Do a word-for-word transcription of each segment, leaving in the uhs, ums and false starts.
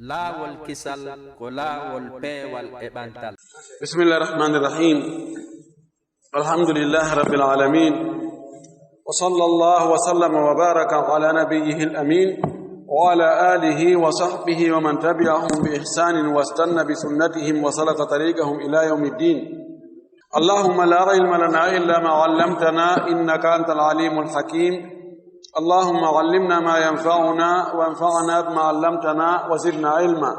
Laawol kisal ko laawol peewal e ɓantal. بسم الله الرحمن الرحيم. الحمد لله رب العالمين. وصلى الله وسلم وبارك على نبيه الأمين وعلى آله وصحبه ومن تبعهم بإحسان واستن بسنتهم وسلك طريقهم إلى يوم الدين. اللهم لا علم لنا إلا ما علمتنا إنك أنت العليم الحكيم. اللهم علمنا ما ينفعنا وانفعنا بما علمتنا وزدنا علما.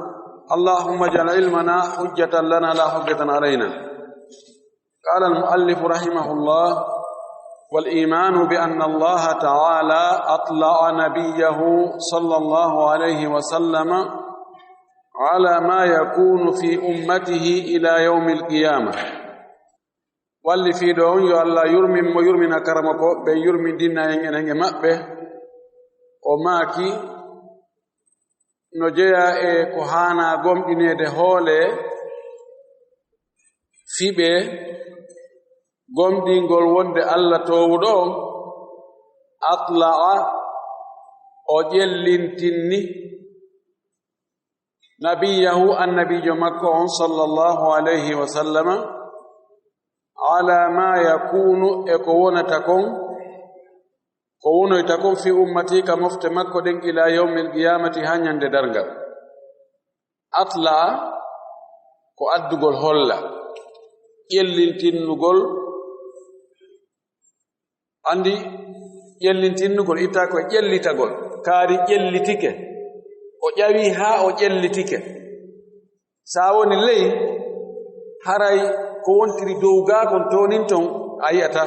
اللهم اجعل علمنا حجة لنا لا حجة علينا. قال المؤلف رحمه الله: والإيمان بأن الله تعالى أطلع نبيه صلى الله عليه وسلم على ما يكون في أمته إلى يوم القيامة. Walli fii ɗo on, yo Allah yurmin mo, yurmina karamoko ɓe, yurmindina en enen e maɓɓe. O maaki, no jeyaa e ko haanaa gomɗineede hoole fiɓe gomɗingol wonde Allah toowuɗo on, atla'a, o ƴellintinni, nabiyahu, annabiijo makko on, sallallahu alayhi wa sallama, ala ma yakunu, e ko wonata kon, ko wonoyta kon, fi ummati, ka mofte makko ɗen, ila yawmil qiyamati, haa ñande darngal. Atla ko addugol holla, ƴellintinnugol. Andi ƴellintinnugol itta ko e ƴellitagol, kaari ƴellitike, o ƴawi haa o ƴellitike. Sa woni ley, haray ko wontiri dow gaa kon toonin ton a yi'ata.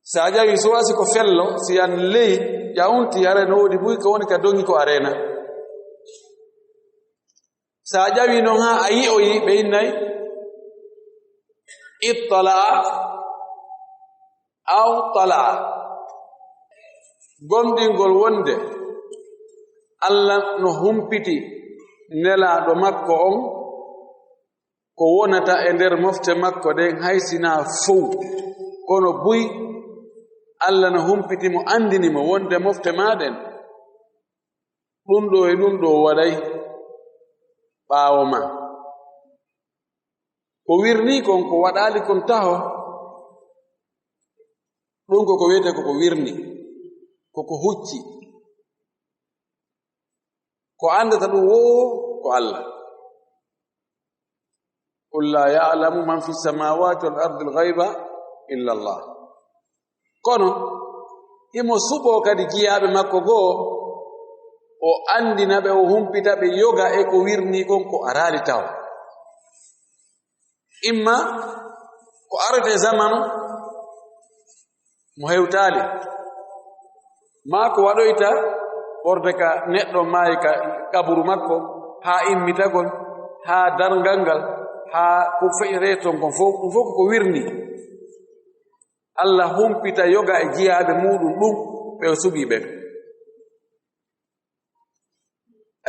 Sa ƴawi suwasi ko fello, si yan ley ƴawunti, haray no woodi buy ko woni ka doŋi ko a reena. Sa ƴawi non haa a yi'oyi, ɓe innay ittala'a aw tala'a. Gomɗingol wonde Allah no humpiti nelaaɗo makko on, ko wonata e nder mofte makko ɗen, hay sinaa fow, kono buy Allah no humpiti mo, andini mo wonde mofte maa ɗen, ɗum ɗo e ɗum ɗo waɗay ɓaawo ma. Ko wirni kon, ko waɗaali kon taho, ɗum ko ko wiyetee ko ko wirni, ko ko hucci. Ko anndata ɗum woo ko Allah. Qul laa ya'lamu man fi samawati wal ardi al ghayba illa Allah. Kono himo suɓoo kadi jiyaaɓe makko goo, o anndina ɓe, o humpita ɓe yoga e ko wirni kon ko araali taho. Imma ko arete zamanu mo hewtaali, maa ko waɗoyta ɓorde ka neɗɗo maayi ka qaburu makko, haa immitagol, haa darngal ngal, haa ko feƴetee ton kon fof, ɗum fof ko ko wirni. Allah humpita yoga e jiyaaɓe muuɗum ɗum ɓe o suɓii ɓen.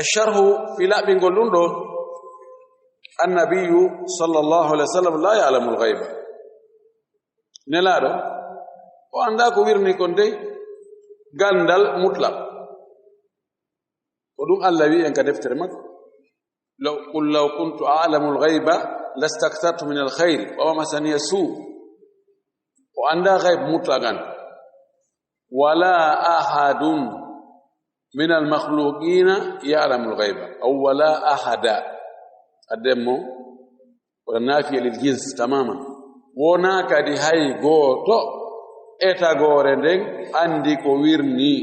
Asharhu fi laɓɓingol ɗum ɗo, annabiyu sallallahu alaihi wasallam la ya'lamul ghaiba. Nelaaɗo, o anndaa ko wirni kon dey ganndal mutlaq. Ko ɗum Allah wi'i en ka deftere makko. Law, qul law kuntu a'lamul ghaiba lastakthartu min al khair wa ma masaniya su. O anndaa ghaib mutlaqan. Wala ahadun min al makhluqina ya'lamul ghaiba. Aw wala ahada. Adden mo, wala nafiya lil jins tamaman. Wonaa kadi hay gooto e tagoore nden anndi ko wirni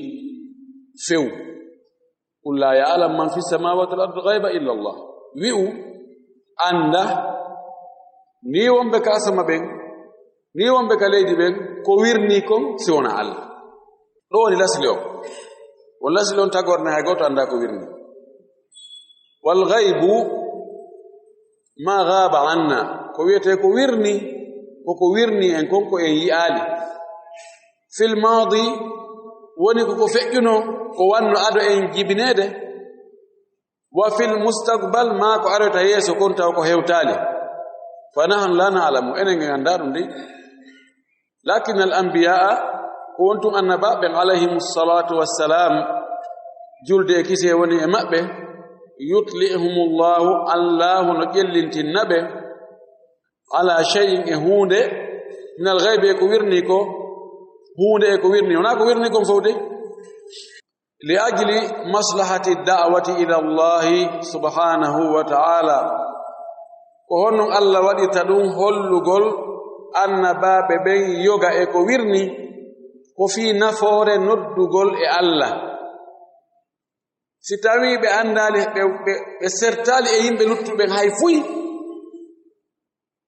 few. Qul laa ya'lamu man fi samawati wal ardi ghaiba illa Allah. Wi'u, annda, ni wonɓe ka asama ɓen, ni wonɓe ka leydi ɓen, ko wirni kon si wonaa Allah. Ɗo woni lasli on. Won lasli on tagorne hay gooto anndaa ko wirni. Wal ghaibu ma ghaba anna. Ko wiyetee ko wirni, ko ko wirni en kon ko en yi'aali. Fil maadi woni ko ko feƴƴuno, ko wanno ado en jibineede. Wa fil mustaqbal, maa ko aroyta yeeso kon taw ko hewtaali. Fa nahnu la na'lamu, enen en anndaa ɗum dey. Lakin al anbiya'a, ko wontum annabaaɓe ɓen alayhimu salatu wassalam, julde e kisee woni e maɓɓe, Yutli'uhumullahu, Allahu no ƴellintinna ɓe, ala shay'in, e huunde, minal ghaybi, e ko wirni ko, huunde e ko wirni, wonaa ko wirni kon fof de. Li ajli maslahati da'wati ila Allahi subhanahu wa ta'ala. Ko honno Allah waɗirta ɗum? Hollugol annabaaɓe ɓen yoga e ko wirni, ko fii nafoore noddugol e Allah. Si tawii ɓe anndaali, ɓe, ɓe, ɓe sertaali e yimɓe luttuɓe ɓen hay fuy,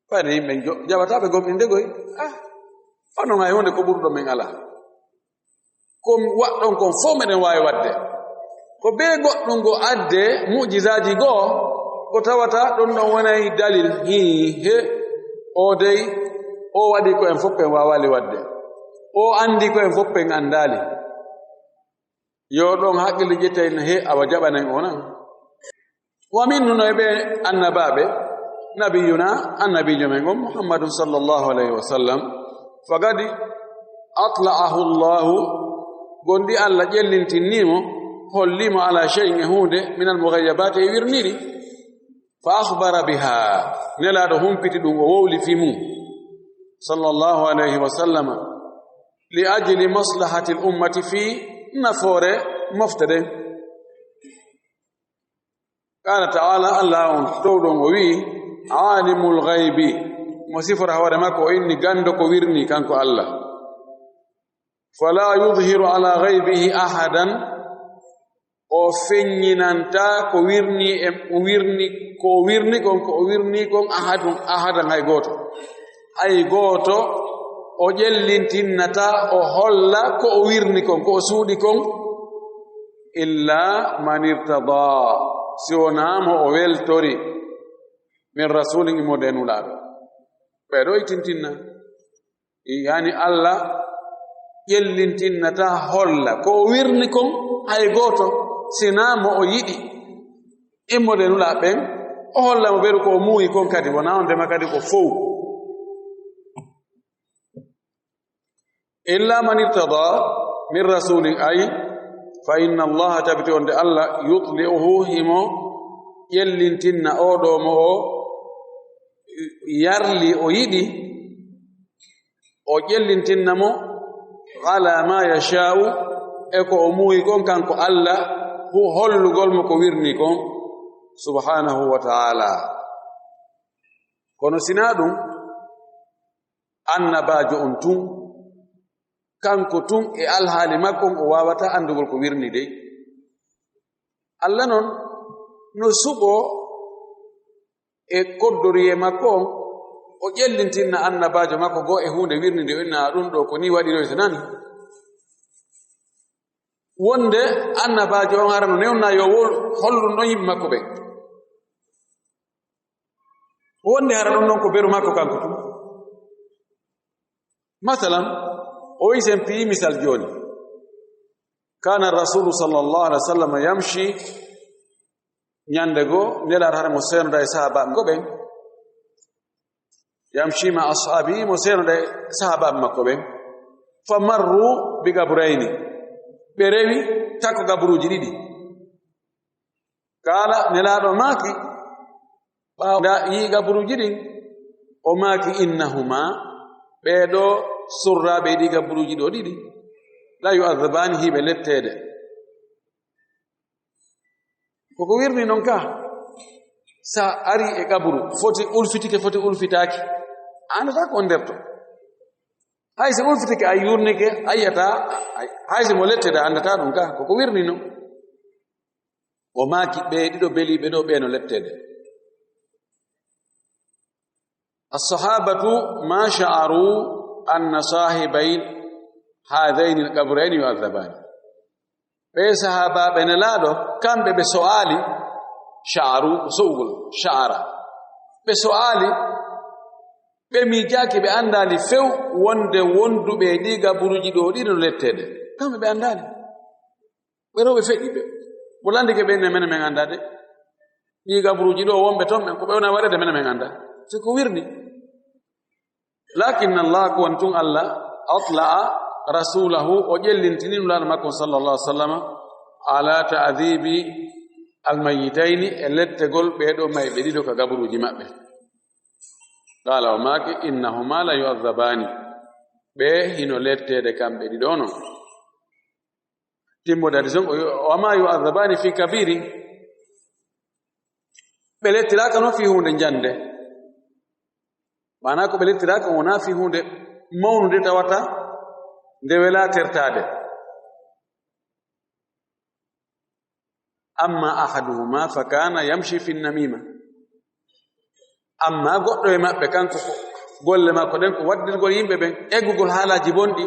ɓayde yimɓe jo-, jaɓataa ɓe gomɗinde koy. Ah, onon hay huunde ko ɓurɗo men alaa. Ko waɗɗon kon fof meɗen waawi waɗde. Ko bee goɗɗum ko adde mu'jizaaji goo, ko tawata ɗum ɗon wonay dalil. Hii, he, o dey, o waɗi ko en fof en waawaali waɗde. O anndi ko en fof en anndaali. Yo ɗon haqqille ƴettay no he awa jaɓanen o nan. Wa min, no e ɓe annabaaɓe, nabiyuna, annabiijo men on, Muhammadun sallallahu alayhi wa sallam, faqad atla'ahu Allahu, gonɗi Allah ƴellintinni mo, holli mo ala shay'in e huunde, minal mughayyabaati e wirniri. Fa akhbara biha, Nelaaɗo humpiti ɗum, o wowli fii mum, sallallahu alayhi wa sallama, li ajli maslahatil ummati, fii nafoore mofte ɗen. Qaala ta'ala, Allah on towɗo on o wi'i, "Aalimul ghaybi," mo sifora hoore makko, o inni ganndo ko wirni kanko Allah. "Fala yudhiru ala ghaybihi ahadan," o feññinanta ko wirni e, o wirni, ko o wirni kon, ko o wirni kon ahadun, ahadan hay gooto. Hay gooto o ƴellintinnata, o holla ko o wirni kon, ko o suuɗi kon, illa man irtada, si wonaa mo o weltori, min rasulin, immorde e nulaaɗo. Ɓeeɗo e tintinna. Yani Allah ƴellintinnata holla ko o wirni kon hay gooto, sinaa mo o yiɗi. Immorde nulaaɓe ɓen, o holla mo beru ko o muuyi kon, kadi wonaa on ndema kadi ko fow. Illa man irtada min rasulin, ay, fa inna Allah, tabiti on de Allah, yutli'uhu, himo ƴellintinna oo ɗoo mo o yarli, o yiɗi, o ƴellintinna mo, ala ma yasha'u, e ko o muuyi kon kanko Allah, hu hollugol mo ko wirni kon, subhanahu wa ta'ala. Kono sinaa ɗum, annabaajo on tun, kanko tun e alhaali makko on, o waawataa anndugol ko wirni dey. Allah non no suɓoo e koddoriyee makko on, o ƴellintinna annabaajo makko goo e huunde wirnde, o inna ɗum ɗoo ko nii waɗiroyta nan. Wonde annabaajo on hara no newnaa yo wol hollu ɗum ɗon yimɓe makko ɓen. Wonde hara ɗum ɗon ko beru makko kanko tun. Masalan, o wi'i sen piyi misal jooni. Kana Rasulu sallallahu alaihi wasallam yamshi, ñande goo, Nelaaɗo hara mo seenoda e sahaabaaɓe makko ɓen. Yamshi ma ashaabi, mo seenoda e sahaabaaɓe makko ɓen. Fa marru bi gaburayni. Ɓe rewi takko gaburuuji ɗiɗi. Kaala, Nelaaɗo maaki, ɓaawo nda yi'i gaburuuji ɗin, o maaki, "Innahuma, ɓee ɗoo surraaɓe e ɗii gaburuuji ɗoo ɗiɗi, la yu'adhabaani, hiɓe letteede." Koko wirni non ka, sa ari e gaburu, foti ulfitike, foti ulfitaaki, a anndata ko nder to. Hay si ulfitike, a yurnike, a yi'ata, hay si mo letteede, a anndata ɗum ka, koko wirni non. O maaki, "Ɓee ɗiɗo beliiɓe ɗoo, ɓee no letteede." As-sahabatu ma sha'aru anna sahibay hadhayni al-qabrayni yu'adhaban. Ɓee sahaabaaɓe Nelaaɗo, kamɓe ɓe so'aali, sha'aru, ko so'ugol, sha'ara. Ɓe so'aali, ɓe miijaaki, ɓe anndaali few wonde wonduɓe e ɗii gaburuuji ɗoo ɗiɗi no letteede. Kamɓe ɓe anndaali. Ɓe rewɓe feƴƴiiɓe. Mo lanndike ɓe, ne menen men anndaa de. Ɗii gaburuuji ɗoo wonɓe ton ɓen, ko ɓe wona waɗeede, menen men anndaa. Si ko wirni. Lakin Allah, ko woni tun Allah, atla'a rasulahu, o ƴellintini Nulaaɗo makko sallallahu alaihi wasallam, ala ta'dhibi Almayyitayni, e lettegol ɓee ɗoo mayɓe ɗiɗo ka gaburuuji maɓɓe. Qaala, o maaki, innahuma la yu'adhabaani, ɓe hino letteede kamɓe ɗiɗo non. Timmoode hadiis on, o wi, wa ma yu'adhabaani fi kabiiri, ɓe lettiraaka non fii huunde njannde. Maanaa ko ɓe lettiraaka wonaa fii huunde mawnunde tawata nde welaa tertaade. Amma ahaduhuma fa kaana yamshi fi namima. Amma goɗɗo e maɓɓe, kanko ko golle makko ɗen ko waddirgol yimɓe ɓen, eggugol haalaaji bonɗi.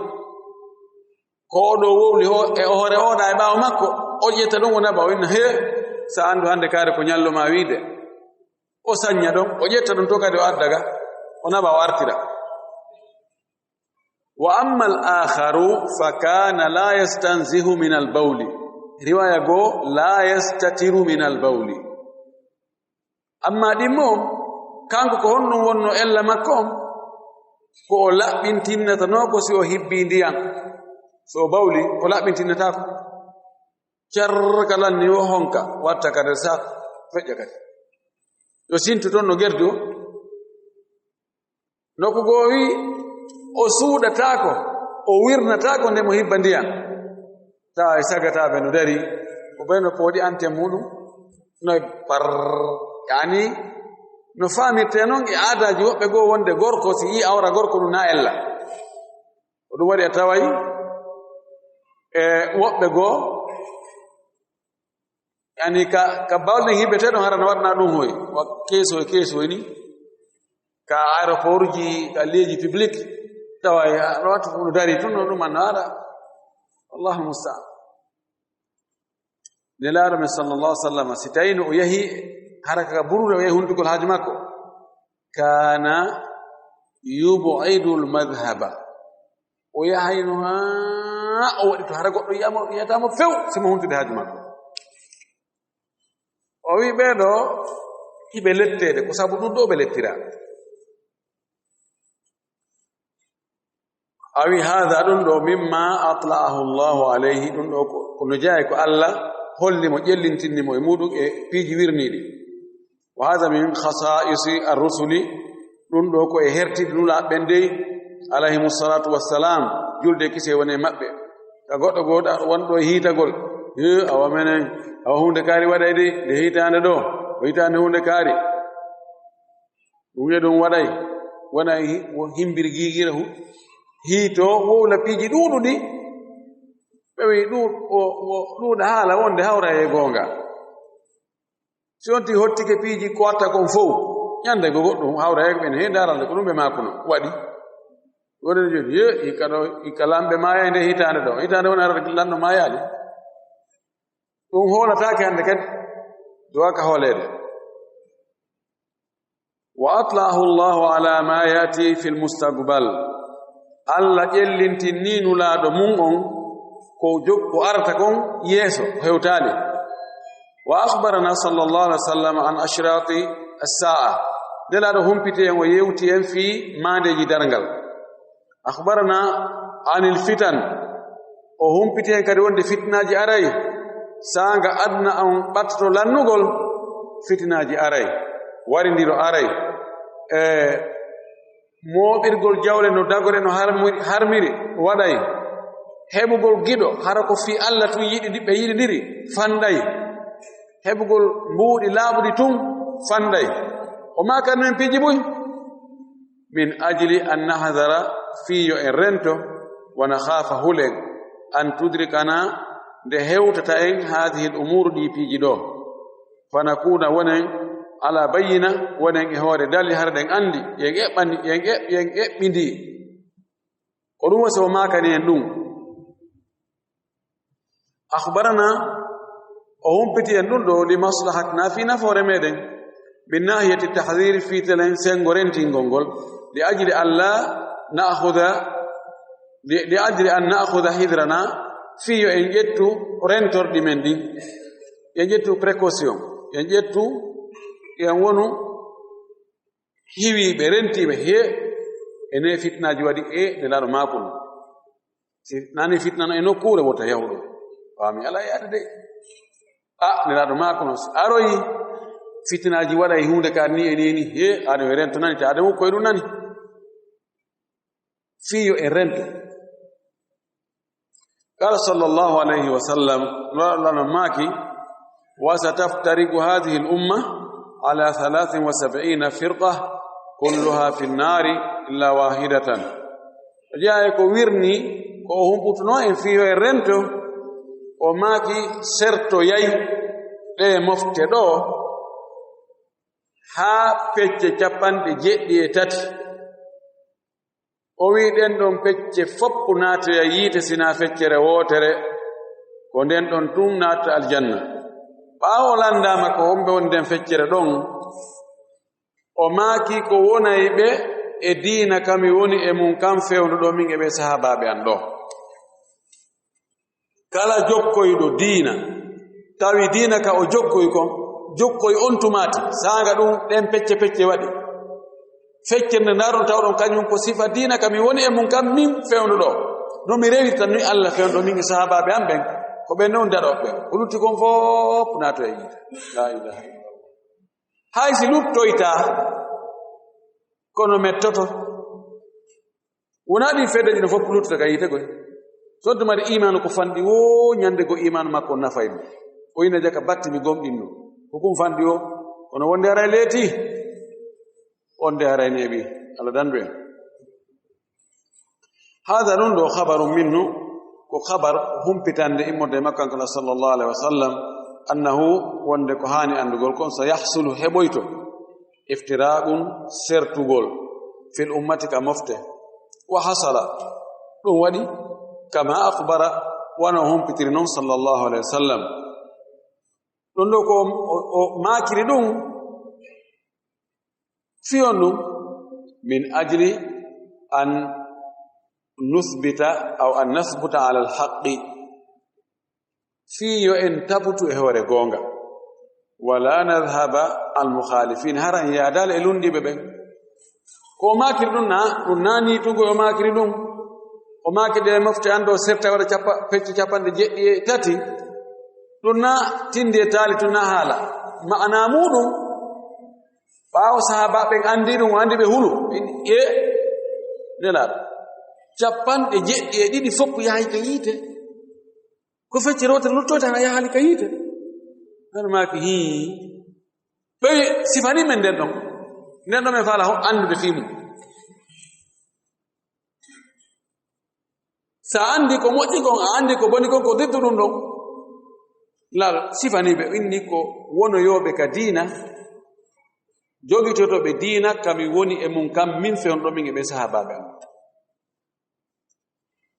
Ko o ɗoo wowli ho-, e hoore o ɗa e ɓaawo makko, o ƴetta ɗum o naɓa, o inna, "Hee, sa anndu hannde kaari ko ñallo ma wiide." O sañña ɗon, o ƴetta ɗum to kadi o adda ga, o naɓa o artira. Wa amma al-aakharu fa kaana laa yastanzihu min al-bawli. Riwaaya goo, laa yastatiru min al-bawli. Amma ɗimmo on, kanko ko honɗum wonno ella makko on? Ko o laɓɓintinnatanoo ko si o hibbii ndiyan. So o bawli, o laɓɓintinnataako. Cer ka lanni o honka, watta ka nder saako, feƴƴa kadi. Yo sintu ton no gerdi o. Nokku goo wi, o suuɗataako, o wirnataako nde mo hibba ndiyan. Tawa e sagataaɓe no dari, o ɓe no pooɗi anten muɗum, no e par, yani, no faamirte non e aadaaji woɓɓe goo wonde gorko, si yii awra gorko ɗum na ella. Ko ɗum waɗi a taway, e woɓɓe goo, yani ka, ka bawɗe hiɓeteɗo hara no waɗana ɗum hoy, wa keesoy, keesoy ni, ka aéroport ji, ka lieu ji public, taway no wattu ɗum no dari tun, no ɗum an no ara. Allahu musta'an. Nelaaɗo men sallallahu alaihi wasallam, si tawino o yahi hara ka buruure, o yahi huntugol haaju makko, kana yub'idul madhhaba. O yahayno haa o waɗi to hara goɗɗo yiyamo, yiyatamo few, si mo huntude haaju makko. O wi ɓee ɗoo hiɓe letteede, ko sabu ɗum ɗoo ɓe lettira. Awi haada, ɗum ɗoo, mimma atla'ahu Allahu alayhi, ɗum ɗoo ko, ko no jeyaa ko Alla holli mo, ƴellintinni mo e muɗum e piiji wirniiɗi. Wa haada min khasaa'isi ar-rusuli, ɗum ɗoo ko e hertiiɗe Nulaaɓe ɓen dey, alayhimu salaatu wassalam, julde kise woni e maɓɓe. Ka goɗɗo gooto wonɗo e hiitagol, "He, awa menen, awa huunde kaari waɗay dey, nde hitaande ɗoo, ko hitaande huunde kaari." Ɗum wiya ɗum waɗay, wona hi-, wo himbiri giigira hu-, hiito wowla piiji ɗuuɗuɗi. Ɓe wi ɗum, o, o ɗuuɗa haala wonde hawra e goonga. Si on ti hottike piiji ko watta kon fow, ñande go goɗɗum hawra e ɓen he daarande ko ɗum ɓe maakuno waɗi. Wonde jooni, ye, hikka ɗo, hikka lamɓe maaya nde hitaande ɗo. Hitaande woni arata lanɗo maayaali. Ɗum hoolataake hannde kadi, duwaka hooleede. Wa atlaahu Allahu ala ma yaati fil mustaqbal. Alla ƴellintinni Nulaaɗo mum on ko jog-, ko arata kon yeeso, ko hewtaali. Wa akhbarana sallallahu alaihi wasallam an ashraati as-saa'a. Nelaaɗo humpiti en, o yewti en fii maandeeji darngal. Akhbarana anil fitan. O humpiti en kadi wonde fitinaaji aray. Saanga aduna on ɓattoto lannugol, fitinaaji aray. Warindiro aray. E mooɓirgol jawle no dagore no harmi-, harmiri waɗay. Heɓugol giɗo hara ko fii Alla tun yiɗi, ɓe yiɗindiri fanɗay. Heɓugol mbuuɗi laaɓuɗi tun fanɗay. O maakan men piiji buy. Min ajli an nahdara, fii yo en rento, wa nakhafa, hulen, an tudrikana, nde hewtata en, hadhihi al umur, ɗi piiji ɗo. Fa nakuna, wonen, ala bayyina, wonen e hoore dalil, hara ɗen anndi, yen eɓɓani, yen eɓ-, yen eɓɓindi. Ko ɗum wasi o maakani en ɗum. Akhbarana, o humpiti en ɗum ɗo, li maslahatina, fii nafoore meɗen, min nahiyati tahdhiri, fii telen sengo rentingol ngol, li ajli an la na'khudha, li, li ajli an na'khudha hidhrana, fii yo en ƴettu rentorɗi men ɗin, en ƴettu précaution, en ƴettu, en wonu hiwiiɓe, rentiiɓe, he, ene fitnaaji waɗi e Nelaaɗo maakun. Si nani fitna no e nokkuure, wota yahuɗo. Faami alaa yaade de. A, Nelaaɗo maako no, si aroyi fitinaaji waɗa e huunde ka ni e ni ni, he, aɗa e rento nani, te aɗa wukkoy ɗum nani. Fii yo en rento. Qala sallallahu alayhi wa sallam, Nelaaɗo maaki, wa sataftariqu hadhihi al-umma ala thalathin wa sab'ina firqa, kulluha fi nnari illa wahidatan. O jeyaa e ko wirni, ko o humputunoo en fii yo en rento, o maaki sertoyay ɗee mofte ɗoo haa pecce capanɗe jeɗɗi e tati. O wi'i ɗen ɗon pecce fof naatoya yiite, sinaa feccere wootere, ko nden ɗon tun naata aljanna. Ɓaawo o lanndaama ko homɓe woni nden feccere ɗon, o maaki ko wonay ɓe e diina ka mi woni e mun kan fewndo ɗo min e ɓe sahaabaaɓe an ɗo. Kala jokkoyɗo diina, tawi diina ka o jokkoy kon, jokkoy on tumaati, saanga ɗum ɗen pecce pecce waɗi. Feccere nde ndaron tawɗon kañum ko sifa diina ka mi woni e mun kam min fewndo ɗo. No mi rewirta ni Allah fewndo min e sahaabaaɓe am ɓen, ko ɓen non daɗooɓe ɓen. Ko lutti kon fof naato e yiite. La ilaha illallah. Hay si luttoyta, kono mettoto. Wonaa ɗin fedde ɗin fof luttata ka yiite koy. Sodde mari imaanu ko fanɗi woo ñande go imaanu makko nafay mo. O ina jaka batti mi gomɗinno. Ko kun fanɗi o. Kono wonde haray leeti. Wonde haray neeɓi. Allah dandu en. Hada ɗum ɗo khabarun minhu. Ko khabar humpitande immorde e makko kanko la sallallahu alaihi wasallam. Annahu wonde ko haani andugol kon sa yahsulu heɓoyto. Iftiraqun, sertugol, fil ummati ka mofte. Wa hasala, ɗum waɗi, kama akhbara, wano humpitiri non, sallallahu alaihi wasallam. Ɗum ɗo ko o, o, o maakiri ɗum, fiyon ɗum, min ajli an nuthbita aw an nathbuta ala al haqqi. Fii yo en tabutu e hoore goonga. Wala nadhhaba al mukhalifin, hara en yaadaali e lundiiɓe ɓen. Ko o maakiri ɗum na, ɗum na niitugol o maakiri ɗum. O maaki ɗe mofte an ɗo serta waɗa cappa-, pecce capanɗe jeɗɗi e tati. Ɗum na tindi e taali, ɗum na haala. Ma'ana muuɗum, ɓaawo sahaabaaɓe ɓen anndi ɗum, o anndi ɓe hulu. Ɓe e Nelaaɗo. Capanɗe jeɗɗi e ɗiɗi fof yahay ka yiite. Ko feccere wootere luttoyta hana yahaali ka yiite. Hano maaki, hii. Ɓe sifani men nden ɗon. Nden ɗon men faala ho-, anndude fii mum. Sa anndi ko moƴƴi kon, a anndi ko boni kon, ko diddu ɗum ɗon. Lal sifani ɓe, inni ko wonoyooɓe ka diina, jogitotoɓe diina, kami woni e mum kam, min fewndo min e ɓe sahaabaaɓe am.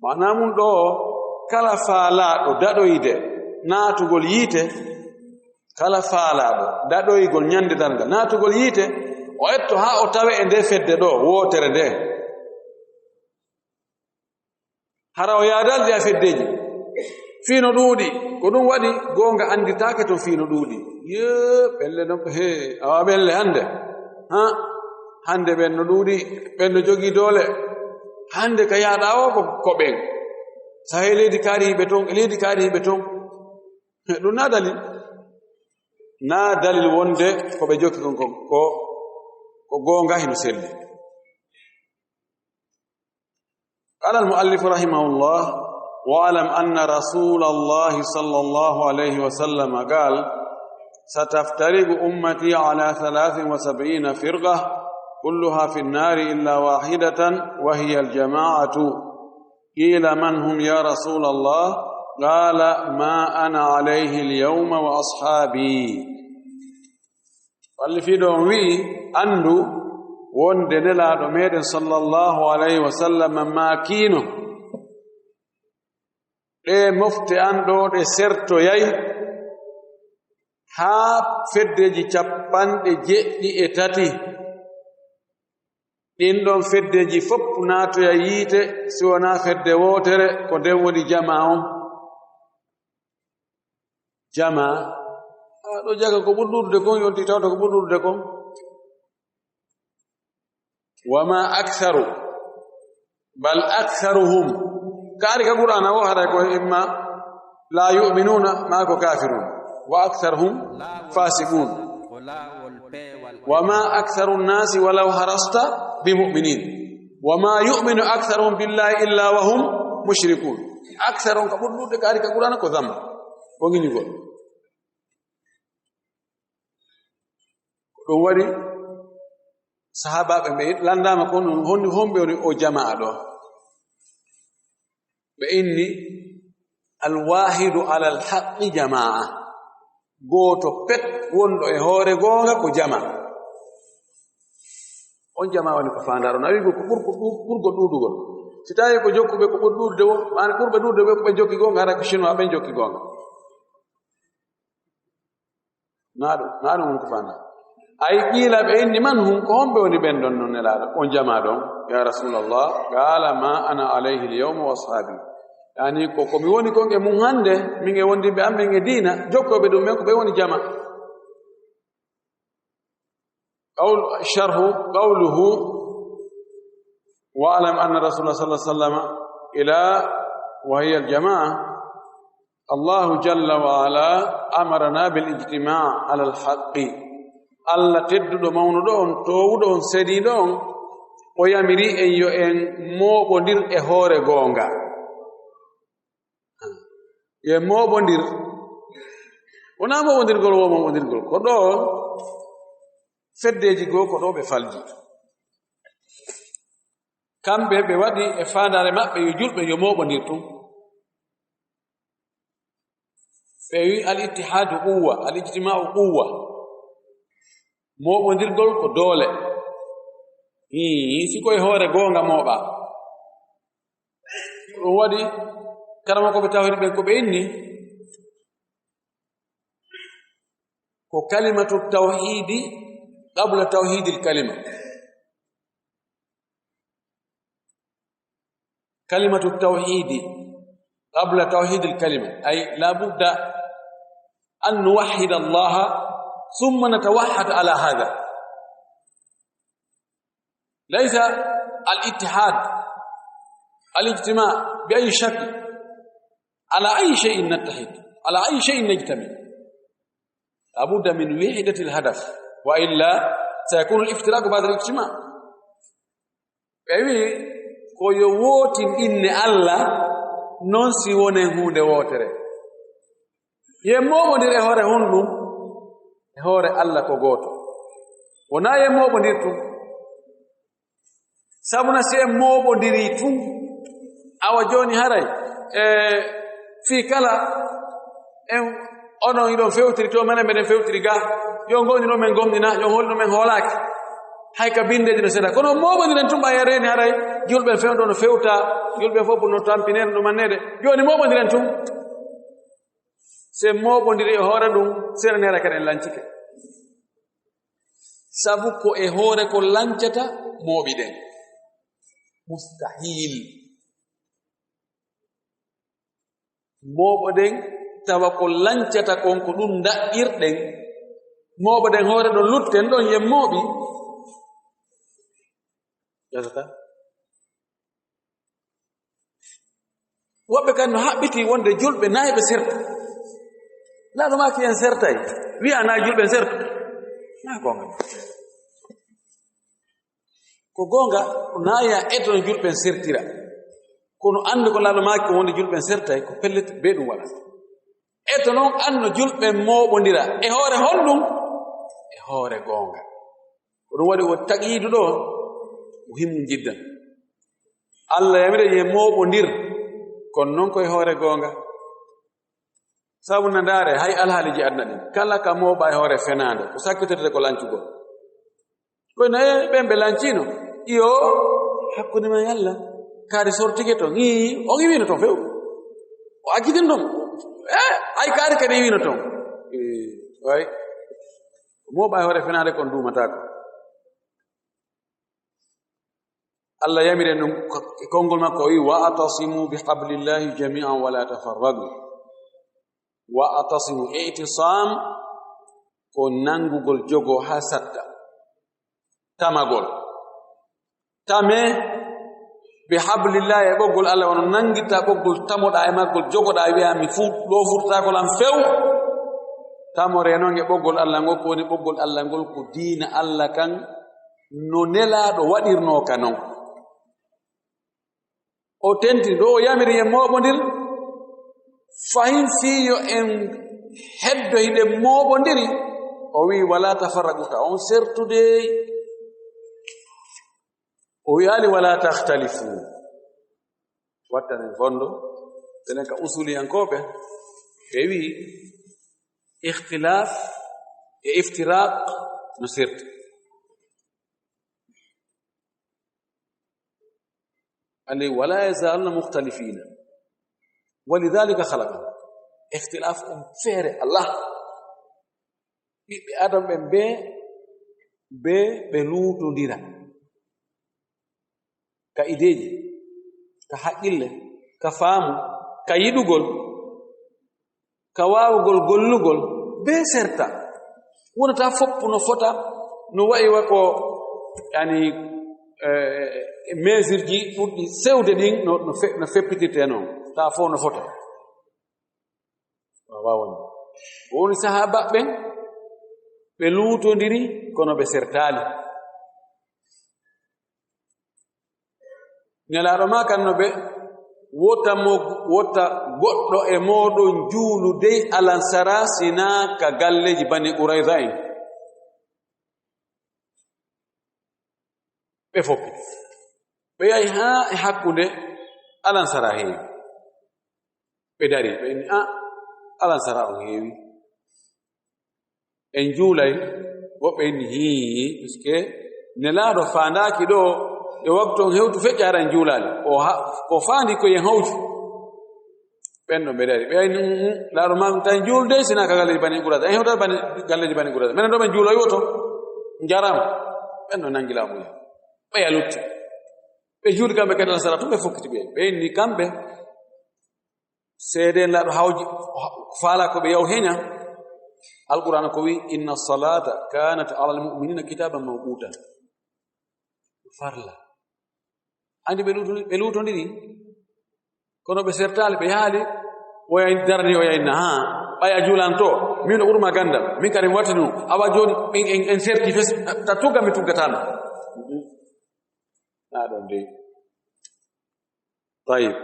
Maanaa mum ɗo, kala faalaaɗo daɗoyde naatugol yiite, kala faalaaɗo daɗoygol ñande darngal naatugol yiite, o etto haa o tawe e nde fedde ɗo wootere nde. Hara o yaadal ɗi a feddeeji. Fii no ɗuuɗi, ko ɗum waɗi goonga annditaake toon fii no ɗuuɗi. Yee, ɓelle non, hee, awa ɓelle hannde. Ha? Hannde ɓen no ɗuuɗi, ɓen no jogii doole. Hannde ka yaaɗa o ko, ko ɓen. Sahe leydi kaari hiɓe toon, e leydi kaari hiɓe toon. He, ɗum na dalil. Na dalil wonde ko ɓe jokki kon, kon, ko, ko goonga hino selli. قال المؤلف رحمه الله: واعلم أن رسول الله صلى الله عليه وسلم قال: ستفترق أمتي على ثلاث وسبعين فرقة كلها في النار إلا واحدة وهي الجماعة. قيل: من هم يا رسول الله؟ قال: ما أنا عليه اليوم وأصحابي. Wallifiiɗo on wi'i, anndu wonde Nelaaɗo meɗen sallallahu alayhi wa sallam maakiino, ɗe mofte an ɗo ɗe sertoyay haa feddeeji capanɗe jeɗɗi e tati. Ɗin ɗon feddeeji fof naatoya yiite, si wonaa fedde wootere, ko nden woni jamaa on. Jamaa. A, ɗo jaga ko ɓuri ɗuuɗude kon, yonti tawta ko ɓuri ɗuuɗude kon. Wa ma aktharu, bal aktharuhum. Kaari ka Qur'aana o haray ko imma la yu'minuna, ma ko kafirun. وأكثرهم فاسقون. وما أكثر الناس ولو حرصت بمؤمنين. وما يؤمن أكثرهم بالله إلا وهم مشركون. أكثرهم ko ɓuri ɗuuɗude kaari ka Qur'aana ko dam. Ko ŋiñugol. Ɗum waɗi sahaabaaɓe ɓe lanndaama ko non, honɗi, homɓe woni o jamaa ɗo? Ɓe inni, "Al-waahidu alal haqqi jamaa." Gooto pet wonɗo e hoore goonga ko jamaa. On jamaa woni ko faandaaro. Na wi'go ko ɓurko ɗu-, ɓurgol ɗuuɗugol. Si tawi ko jokkuɓe ko ɓuri ɗuuɗude wo, maana ɓurɓe ɗuuɗude ɓe ko ɓe jokki goonga, hara ko Chinois ɓen jokki goonga. Na ɗum, na ɗum woni ko faandaa. Ay, qiila, ɓe inni, "Man hum, ko homɓe woni ɓen ɗon non, Nelaaɗo, on jamaa ɗon, ya Rasuulallah?" Qaala, "Ma ana alayhi al-yawma wa ashaabi." Yani, ko, ko mi woni kon e mun hannde, min e wondiɓɓe am ɓen e diina, jokkooɓe ɗum ɓen, ko ɓe woni jamaa. Qawl-, sharhu, qawluhu, "Wa'lam anna Rasulallah sallallahu alayhi wa sallam ila wa hiya al-jamaa." Allahu jalla wa ala amarana bil ijtimaa alal haqqi. Allah tedduɗo mawnuɗo on, toowuɗo on, seniiɗo on, o yamiri en yo en mooɓondir e hoore goonga. Yo en mooɓondir. Wonaa mooɓondirgol wo mooɓondirgol. Ko ɗo feddeeji goo, ko ɗo ɓe falji. Kamɓe ɓe waɗi e faandaare maɓɓe yo julɓe yo mooɓondir tun. Ɓe wi al ittihaadu quwwa, al ijtimaa'u quwwa. Mooɓondirgol ko doole. Hii, si koye hoore goonga mooɓa. Ɗum waɗi karamokooɓe tawhiid ɓen ko ɓe inni, ko kalimatu tawhiidi qabla tawhiidil kalima. Kalimatu tawhiidi qabla tawhiidil kalima. Ay, la budda an nuwahhida Allaha thumma natawahhad ala hadha. Laysa al-ittihad, al-ijtima' bi ayyi shakl. Ala ayyi shay'in nattahid? Ala ayyi shay'in najtami'? La budda min wahdatil hadaf, wa illa sayakunu al-iftiraqu ba'da al-ijtima'. Ɓe wi ko yo wootin inne Allah, non si wonen huunde wootere. Yo en mooɓondir e hoore honɗum? E hoore Allah ko gooto. Wonaa yo en mooɓondir tun. Sabu na si en mooɓondirii tun, awa jooni haray, e fii kala en, onon iɗon fewtiri to, menen meɗen fewtiri ga, yo gomɗino men gomɗina, yo hoolino men hoolaaki. Hay ka binndeeji no seeɗa. Kono mooɓondiren tun, ɓay en reeni haray, julɓe fewndo no fewta, julɓe fof no tampinee, no ɗumanneede. Jooni mooɓondiren tun. Si en mooɓondiri e hoore ɗum, sere neera kadi en lancike. Sabu ko e hoore ko lancata mooɓiɗen. Mustahil. Mooɓoɗen tawa ko lancata kon ko ɗum ndaɓɓirɗen. Mooɓoɗen hoore ɗon lutten ɗon yen mooɓi. Yasata. Woɓɓe kadi no haɓɓiti wonde julɓe nayi ɓe sertu. Laaɗo maaki en sertay. Wiya nayi julɓe en sertu. Na goonga. Ko goonga, ko naaya eto no julɓe en sertira. Kono anndu ko laaɗo maaki ko wonde julɓe en sertay, ko pellet be ɗum waɗa. Eto noon anno julɓe mooɓondira. E hoore honɗum? E hoore goonga. Ko ɗum waɗi o taqiidu ɗo, o himmu jiddan. Allah yamiri en mooɓondir, kono noon ko e hoore goonga. Sabu na ndaare, hay alhaaliji aduna ɗin, kala ka mooɓa e hoore fenaande, ko sakkitorte ko lancugol. Kono naye ɓen ɓe lancino? Iyo, hakkunde ma e Allah. Kaari sortike ton. Ii, on iwino ton few. O accitino ton. Eh, ay kaari kadi iwino ton. Ii, way. Mooɓa e hoore fenaande kon duumataako. Allah yamiri en ɗum e konngol makko, o wi, "Wa atasimu bi hablillahi jami'an wa la tafarraqu." Wa atasimu, i'tisam ko nanngugol, jogoo haa satta. Tamagol. Tame bi hablillahi, e ɓoggol Allah, wano nanngirta ɓoggol, tamoɗaa e maggol, jogoɗaa, wi'a mi fu-, ɗo furtaako lan few. Tamoree noon e ɓoggol Allah ngol, ko woni ɓoggol Allah ngol, ko diina Allah kan, no Nelaaɗo waɗirnoo ka noon. O tenti ɗo, o yamiri en mooɓondir, fahin fii yo en heddo hiɗen mooɓondiri. O wi'i, "Walaa tafarraqu, ta on sertude." O wi'aali, "Walaa takhtalifu." Wattanen fondo, tenen ka usuliyankooɓe, ɓe wi'i, ikhtilaf e iftiraq no serti. Ani, "Walaa yazaaluna mukhtalifiina. Walidhaalika khalaqahum." Ikhtilaf on feere Allah. Ɓiɓɓe Adam ɓen ɓe, ɓe, ɓe luutondira. Ka ideeji, ka haqqille, ka faamu, ka yiɗugol, ka waawugol gollugol, bee serta. Wonata foppu no fota, no wa'i wa ko, yani, eh, mesure ji ɓurɗi sewde ɗin no, no fe-, no feppitirte noon. Taa fof no fota. Waawaa wonde. Woni sahaaba ɓen, ɓe luutondiri, kono ɓe sertaali. Nelaaɗo ma kanno ɓe, wota mo, wota goɗɗo e mooɗon juulu dey alansara sinaa ka galleeji Bani Qurayza en. Ɓe foppiti. Ɓe yahi haa e hakkunde alansara heewi. Ɓe dari, ɓe inni, "Ah, alansara on heewi. En juulay." Woɓɓe inni, "Hii, puisque Nelaaɗo faandaaki ɗo, e waktu on hewtu feƴƴa hara en juulaali. O ha-, ko faandi ko yen hawju." Ɓen ɗon ɓe dari. Ɓe inni, "Mm, mm, laaɗo ma tan juulde, sina ka galleeji Bani Qurayza. En hewta bani, galleeji Bani Qurayza. Menen ɗo men juuloy woto, njaram." Ɓen ɗon nangi laamu ya. Ɓe ya lutti. Ɓe juuli kamɓe kadi alansara tun ɓe fokkiti ɓe. Ɓe inni kamɓe, seedeen laaɗo hawji, faala ko ɓe yaw heña. Alqur'aana ko wi, "Inna salata kanat alal mu'minina kitaban mawquta." Farla. Andi ɓe luuto-, ɓe luutondiri. Kono ɓe sertaali, ɓe yaali. Oya darani, oya inna, "Ha, ɓay a juulanto. Min o ɓurma gandal. Min kadi mi watti ɗum. Awa jooni, min en, en serti fes. Ta tugga, mi tuggatama." Naa ɗon dey. Tayyib.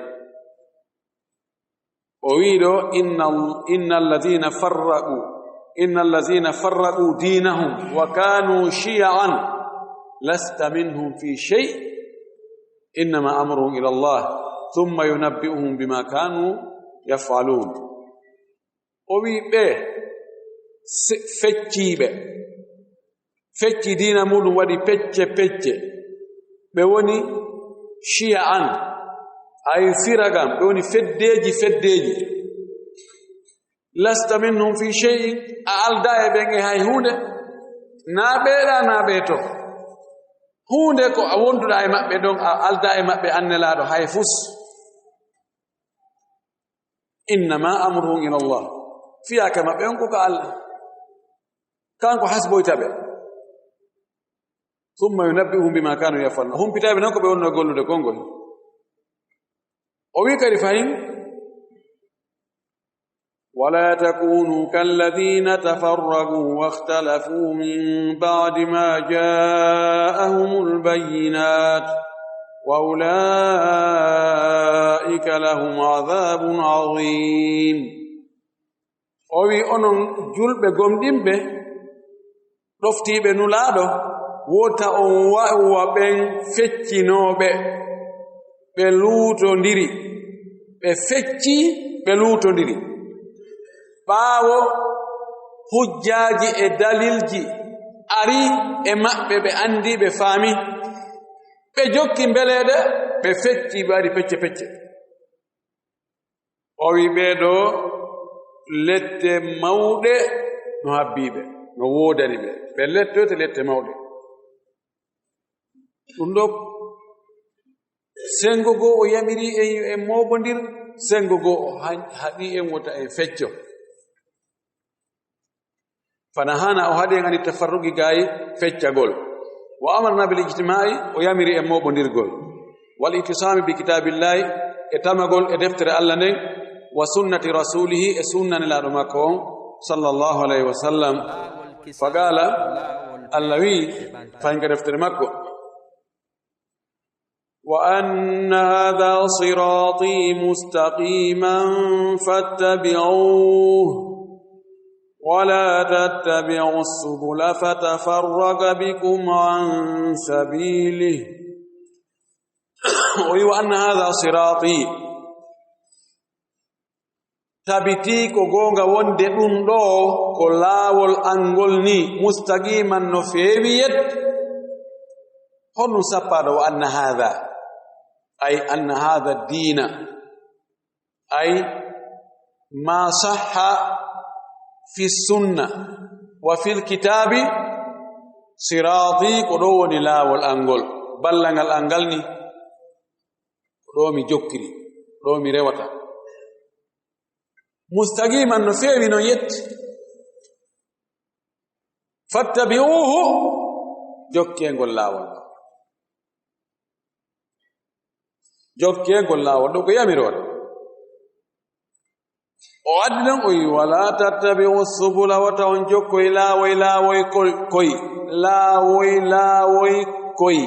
O wi'i ɗo, "Innal, innal ladhina farraqu, innal ladhina farraqu dinahum wa kanu shiya'an lasta minhum fi shay', innama amruhum ila Allah, thumma yunabbi'uhum bima kanu yaf'alun." O wi'i ɓe se-, fecciiɓe, fecci diina muɗum waɗi pecce pecce. Ɓe woni shiya an, ay firagan, ɓe woni feddeeji feddeeji. Lasta minhum fi shay'in, a aldaa e ɓen e hay huunde. Naa ɓeeɗa, naa ɓee to. Huunde ko a wonduɗa e maɓɓe ɗon, a aldaa e maɓɓe, an Nelaaɗo, hay fus. Innama amruhum ila Allah. Fiyaake maɓɓe on ko ka Allah. Kanko hasboyta ɓe. Thumma yunabbi'uhum bima kanu yaf'alun. Humpitayɓe non ko ɓe wonno gollude konngol. O wi kadi fahin, "Wala takunu kalladhina tafarraqu wakhtalafu min ba'di ma ja'ahumul bayyinat. Wa ulaika lahum adhabun adhim." O wi, onon julɓe gomɗinɓe, ɗoftiiɓe Nulaaɗo, wota on wa'u wa ɓen feccinooɓe, ɓe luutondiri, ɓe fecci, ɓe luutondiri. Ɓaawo hujjaaji e dalilji ari e maɓɓe, ɓe anndi, ɓe faami, ɓe jokki mbeleeɗe, ɓe fecci, ɓe waɗi pecce pecce. O wi, ɓee ɗoo lette mawɗe no habbii ɓe, no woodani ɓe. Ɓe lettoyte lette mawɗe. Ɗum ɗoo, senngo goo o yamiri en yo en mooɓondir, senngo goo o ha-, haɗi en wota en fecco. Fanahana, o haɗi en ani tafarruqi, gaayi feccagol. Wa amarna bil ijtima'i, o yamiri en mooɓondirgol. Wal itisami bi kitabillahi, e tamagol e deftere Allah nden, wa sunnati rasulihi, e sunna Nelaaɗo makko on, sallallahu alayhi wa sallam, faqala, Allah wi, fayin ka deftere makko, وأن هذا صراطي مستقيما فاتبعوه ولا تتبعوا السبل فتفرق بكم عن سبيله. O wi, وأن هذا صراطي. Tabitii ko goonga wonde ɗum ɗoo ko laawol an ngol nii, mustaqiman, no feewi yet. Honɗum sappaaɗo وأن هذا؟ Ay, أن هذا الدين. Ay, ما صح في السنة وفي الكتاب صراطي, ko ɗoo woni laawol an ngol, ballangal an ngal nii, ko ɗoo mi jokkiri, ko ɗoo mi rewata. Mustaqiman, no feewi, no yetti. Fattabi'uhu, jokkee ngol laawol. Jokkee ngol laawol, ɗo ko yamiroore. O addi ɗon, o wi, "Wala tattabi'u subula, wota on jokkoy laawoy, laawoy koy, koy, laawoy, laawoy koy."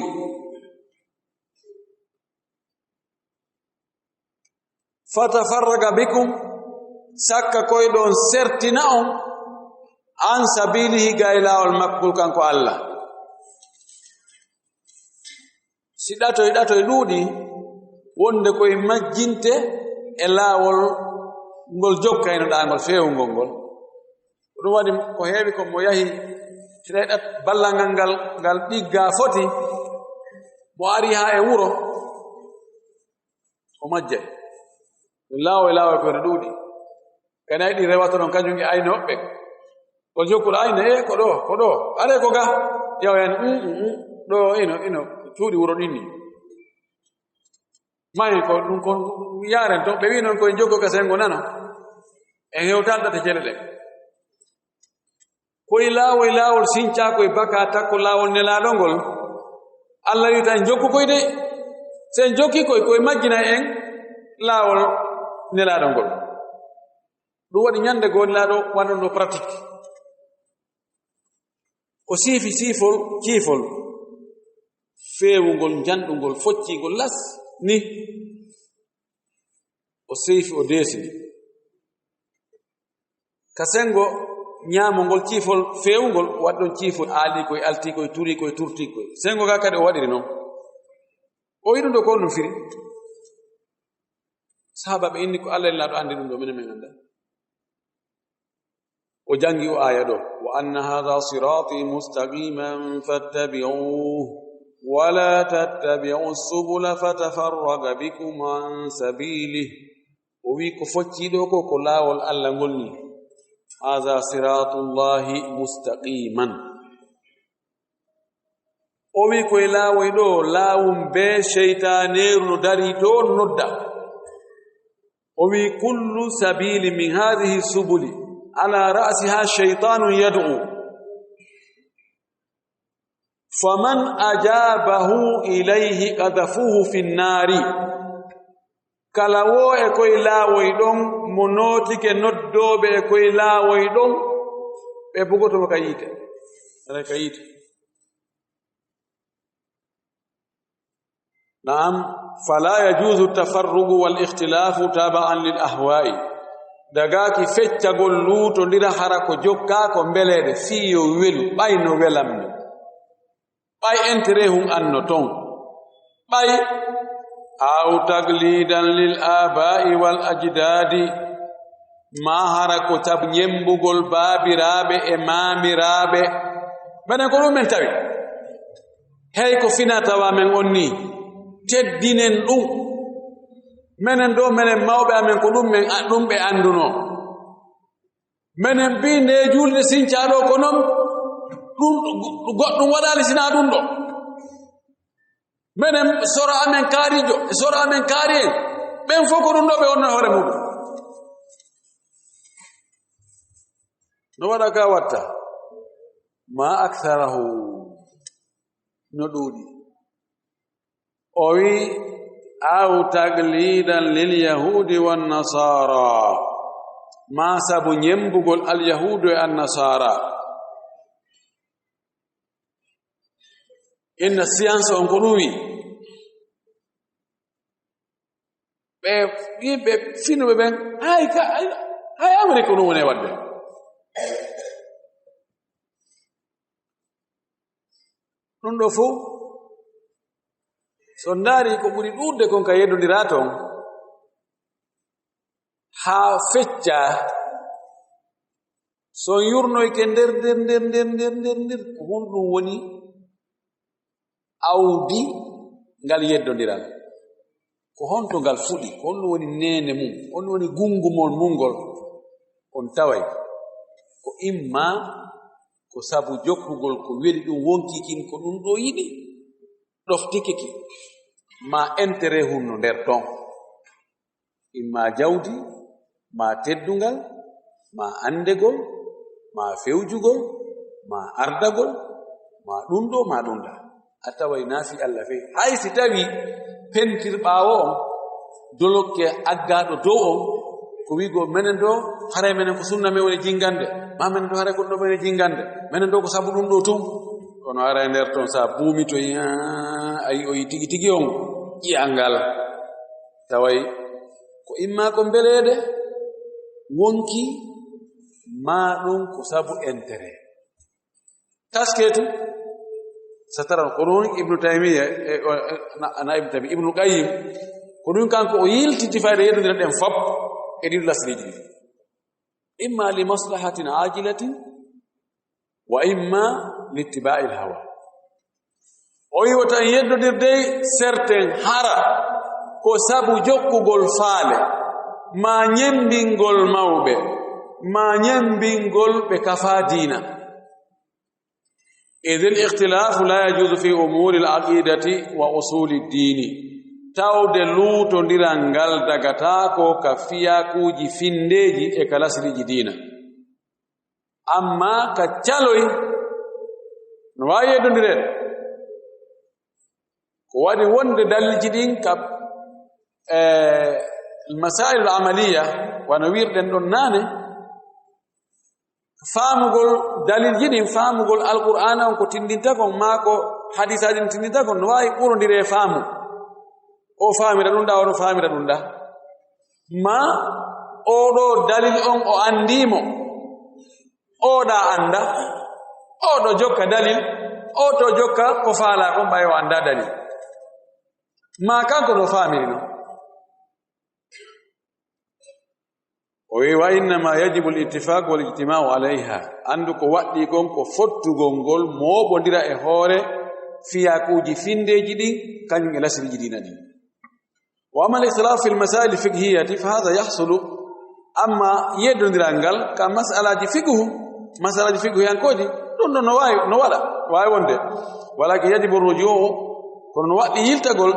Fatafarraqa bikum, sakka koy ɗon sertina on, an sabilihi, gay laawol makkol kanko Allah. Si ɗatoy, ɗatoy ɗuuɗi, wonde koye majjinte e laawol ngol jokkaynoɗaa ngol feewungol ngol. Ko ɗum waɗi ko heewi ko mo yahi, si tawi ɗat-, ballal ngal, ngal, ngal ɗiggaa foti, mo ari haa e wuro, o majjay. Ɗum laawo e laawo ko ene ɗuuɗi. Kadi ay ɗi rewata ɗon, kañum e aynooɓe. Ko jokkol ayna, e ko ɗo, ko ɗo. Are ko ga? Yaw en, mm, mm, mm. Ɗo ino, ino, cuuɗi wuro ɗin ni. Mahi ko ɗum kon yaren to, ɓe wi noon koye jokko ka sengo nano. En hewtan ɗate cele ɗe. Koye laawol, laawol sincaa koye baka takko laawol nelaaɗo ngol. Allah wi tan jokku koye de. Si en jokki koye, koye majjina en laawol nelaaɗo ngol. Ɗum waɗi ñande goo nelaaɗo waɗanno pratique. O siifi siifol, ciifol feewungol, njanɗungol, foccingol las ni. O siifi, o deesini. Ka sengo ñaamongol ciifol feewungol, waɗi ɗon ciifol, aalii koy, altii koy, turii koy, turtii koy. Sengo ga kadi o waɗiri noon. O wi ɗum ɗo ko honɗum firi? Sahaaba ɓe inni ko Allah e nelaaɗo anndi ɗum ɗo, minen min anndaa. O janngi o aaya ɗo, "Wa anna hadha sirati mustaqiman fattabi'uhu, wa la tattabi'u subula fatafarraqa bikum an sabilihi." O wi ko focci ɗo ko, ko laawol Allah ngol ni. "Hadha siratullahi mustaqiman." O wi koye laawoy ɗo, laawum bee seytaaneeru no darii toon nodda. O wi, "Kullu sabili min haadihi subuli, ala ra'siha shaytanun yad'u. Faman ajabahu ilayhi qadhafuhu fi nnaari." Kala wo e koye laawoy ɗon, mo nootike noddooɓe e koye laawoy ɗon, ɓe bugoto mo ka yiite. Aray ka yiite. Naam, fala yajuzu tafarruqu wal ikhtilafu taba'an lil ahwa'i. Dagaaki feccagol luutondira hara ko jokkaa ko mbeleede fii yo welu, ɓay no welammi. Ɓay intérêt hum anno ton. Ɓay aw taglidan lil aba'i wal ajdadi. Maa hara ko sabu ñemmbugol baabiraaɓe e maamiraaɓe. Menen ko ɗum men tawi. Hey ko fina tawa men on nii. Teddinen ɗum. Menen ɗo, menen mawɓe amen ko ɗum men, ɗum ɓe anndunoo. Menen mbii nde juulde sincaa ɗo ko noon. Ɗum goɗɗum waɗaali sinaa ɗum ɗo. Menen sora amen kaarijo, sora amen kaari en. Ɓen fof ko ɗum ɗo ɓe wonno hoore muɗum. No waɗa ka watta. Ma aktharahu. No ɗuuɗi. O wi, "Aw taglidan lil yahudi wan nasara." Maa sabu ñemmbugol Alyahuudu e Annasaara. Inna siyansa on ko ɗum wi. Ɓe yimɓe finuɓe ɓen, hay ka, hay, hay Amerique ko ɗum woni e waɗde. Ɗum ɗo fof, so ndaari ko ɓuri ɗuuɗde kon ka yeddondiraa ton, haa feccaa, so on yurnoyke nder, nder, nder, ko honɗum woni awdi ngal yeddondiral? Ko honto ngal fuɗi? Ko honɗum woni neene mum? Honɗum woni gunngu mon mum ngol? On taway ko imma ko sabu jokkugol ko weli ɗum wonkii kin ko ɗum ɗo yiɗi, ɗoftike ki, ma intérêt hunno nder ton. Imma jawdi, ma teddungal, ma anndegol, ma fewjugol, ma ardagol, ma ɗum ɗo, ma ɗum ɗa. A taway naa fii Allah fey. Hay si tawii pentir ɓaawo on, dolokke aggaaɗo dow on, ko wi'go menen ɗo, haray menen ko sunna men woni jingande, ma menen ɗo haray ko ɗo men woni jingande, menen ɗo ko sabu ɗum ɗo tun. Kono haray nder ton sa buumitoyi, haa, a yi'oyi tigi tigi on ƴi'al ngal. Taway ko imma ko mbeleede wonki, maa ɗum ko sabu intérêt. Taske tu, sa taran ko ɗum Ibnu Taymiya, e, o, e, na, na Ibnu Taymiya, Ibnu Qayyim, ko ɗum kanko o yiltiti fayda yeddondira ɗen fop e ɗiɗo lasliiji ɗi. Imma li maslahatin ajilatin, wa imma littiba'il hawa. O wi'i wota en yeddodir dey serten hara ko sabu jokkugol faale, ma ñemmbingol mawɓe, ma ñemmbingol ɓe kafaa diina. Idil ikhtilaafu la yajuuzu fi umuuril aqiidati wa usuuli diini. Tawde luutondiral ngal dagataako ka fiyakuuji finndeeji e ka lasliiji diina. Amma ka caloy, no waawi yeddondireede. Ko waɗi wonde dalilji ɗin ka, eh, masaa'ilul amaliya, wano wirɗen ɗon naane, faamugol dalilji ɗin, faamugol Alqur'aana on ko tindinta kon, maa ko hadiisaaji ɗin tindinta kon, no waawi ɓurondire faamu. O faamira ɗum ɗa, o faamira ɗum ɗa. Ma oɗo dalil on o anndii mo, oɗa annda, oɗo jokka dalil, oto jokka ko faalaa kon ɓay o annda dalil. Ma kanko no faamiri non. O wi'i, "Wa innama yajibu al-ittifaq wal ijtima'u alayha." Anndu ko waɗɗii kon ko fottugol ngol mooɓondira e hoore fiyakuuji finndeeji ɗin, kañum e lasriiji diina ɗin. Wa amma al-ikhtilaf fil masail fiqhiyyati fa hadha yahsulu. Amma yeddondiral ngal ka masalaaji fiqhu, masalaaji fiqhiyankooji, ɗum ɗon no waawi, no waɗa, waawi wonde. Walakin yajibu ruju'u, kono no waɗɗii yiltagol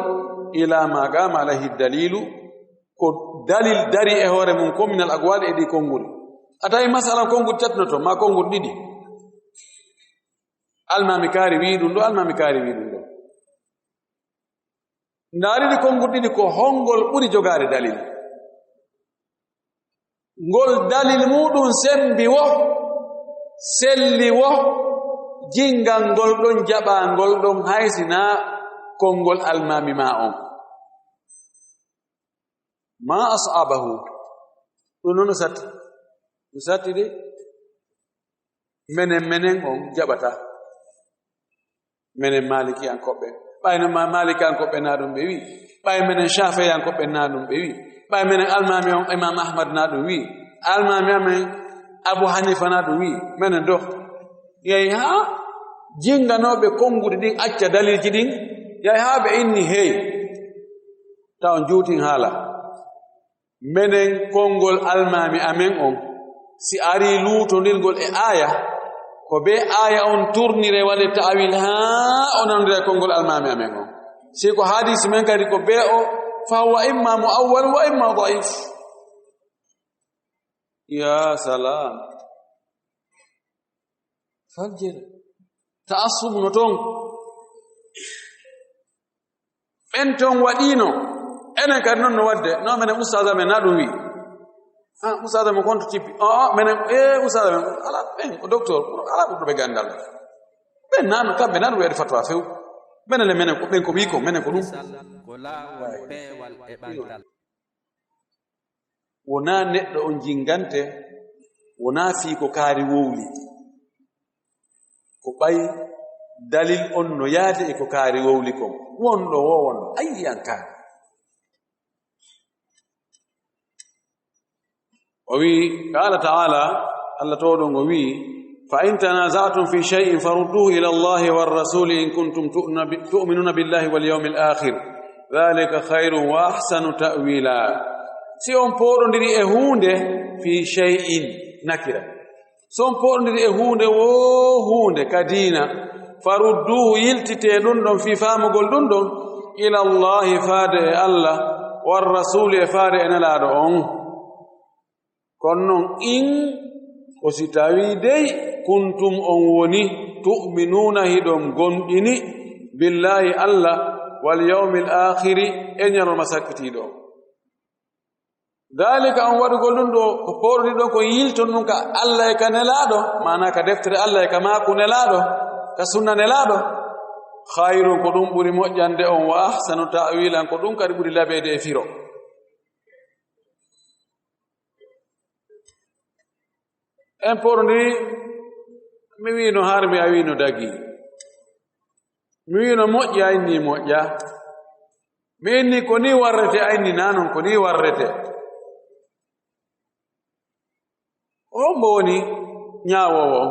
ila ma qama alayhi dalilu, ko dalil dari e hoore mum ko minal aqwali e ɗi konguɗi. A tawi masala konguɗi tati no to, ma konguɗi ɗiɗi. Almaami kaari wi'i ɗum ɗo, almaami kaari wi'i ɗum ɗo. Ndaari ɗi konguɗi ɗiɗi ko hongol ɓuri jogaade dalil. Ngol dalil muɗum sembi wo, selli wo, jingal ngol ɗon jaɓa ngol ɗon haysina konngol almaami ma on. Ma as'abahu. Ɗum noon no satti. Ɗum satti de. Menen, menen on jaɓata. Menen Maalikiyankooɓe. Ɓay no ma-, Maalikiyankooɓe na ɗum ɓe wi. Ɓay menen Shaafiyankooɓe na ɗum ɓe wi. Ɓay menen almaami on Imaam Ahmad na ɗum wi. Almaami amen Abu Hanifa na ɗum wi. Menen do. Yahi haa jinganooɓe konnguɗi ɗin acca dalilji ɗin. Yahi haa ɓe inni hey. Taw on juutin haala. Menen konngol almaami amen on, si arii luutondirgol e aaya, ko bee aaya on turnire waɗe ta'awil haa o nanondira e konngol almaami amen on. Si ko hadiisi men kadi ko bee o, fa huwa imma mu'awwal wa imma da'if. Ya salam. Fajjir. Ta'assub no toon. Ɓen toon waɗiino. Enen kadi noon no waɗde. No menen ustaas amen na ɗum wi. Ah, ustaada mo konto tippi. Ah, ah, menen, eh, ustaada men, ala, ɓen ko docteur, ala ɓurɗo ɓe ganndal. Ɓen nano, kamɓe nano ɓe waɗi fatwa few. Menen le, menen ko, ɓen ko wi ko, menen ko ɗum. Misal ko laawol peewal e ɓantal. Wonaa neɗɗo on jingante, wonaa fii ko kaari wowli. Ko ɓay dalil on no yaade e ko kaari wowli kon. Wonɗo wo wonɗo, ayyan kaari. O wi'i, qaala ta'aala, Allah tooɗo ngo wi'i, "Fa in tanaza'tum fi shay'in farudduhu ila Allahi war rasuli in kuntum tu'na bi-, tu'minuna billahi wal yawmil akhir. Dhalika khayrun wa ahsanu ta'wila." Si on pooɗondiri e huunde, fi shay'in, nakira. Si on pooɗondiri e huunde woo huunde ka diina, farudduhu, yiltitee ɗum ɗon fii faamugol ɗum ɗon, ila Allahi, faade e Allah, war rasuli, e faade e Nelaaɗo on. Kono non in, ko si tawii dey kuntum on woni, tu'minuuna, hiɗon gomɗini, billaahi, Allah, wal yawmil aakhiri, e ñalorma sakkitiiɗo on. Daalika, on waɗugol ɗum ɗo, ko pooɗuɗi ɗon, ko yilton ɗum ka Allah e ka Nelaaɗo, maanaa ka deftere Allah e ka maaku Nelaaɗo, ka sunna Nelaaɗo, khayrun, ko ɗum ɓuri moƴƴande on, wa ahsanu ta'wiilan, ko ɗum kadi ɓuri laɓeede e firo. En pooɗondiri, mi wiino har mi a wiino dagi. Mi wiino moƴƴa, a inni moƴƴa. Mi inni ko ni warrete, a inni naa non ko ni warrete. Hombo woni ñaawoowo on?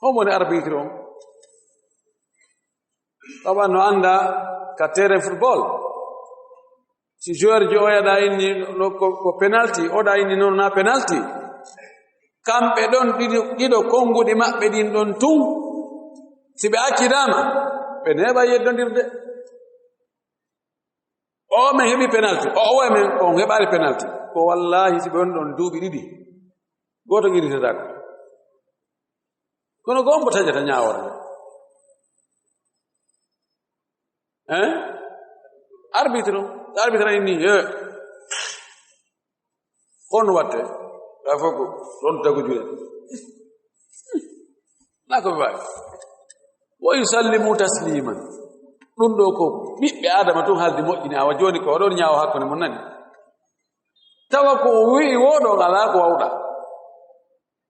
Hombo woni arbitre on? Tawa no annda ka terrain football. Si joueur ji o yaɗa inni no ko, ko penalty, oɗa inni non na penalty. Kamɓe ɗon ɗiɗo, ɗiɗo konnguɗi maɓɓe ɗin ɗon tun, si ɓe accidaama, ɓe neeɓay yeddondirde. O men heɓi penalty, o, o men, on heɓaali penalty. Ko wallaahi, si ɓe on ɗon duuɓi ɗiɗi, gooto qirritataako. Kono ko on mbo taƴata ñaaworde. Hein? Arbitre, arbitre inni, eh. Kono watte, ka fof ko ɗon tagu juuɗe. Na ko ɓe mbaawi. Wa yusallimu tasliman. Ɗum ɗo ko ɓiɓɓe Aadama tun haldi moƴƴini, awa jooni ko oɗon ñaawo hakkunde mun nani. Tawa ko o wi'i wo ɗon alaa ko wawɗa.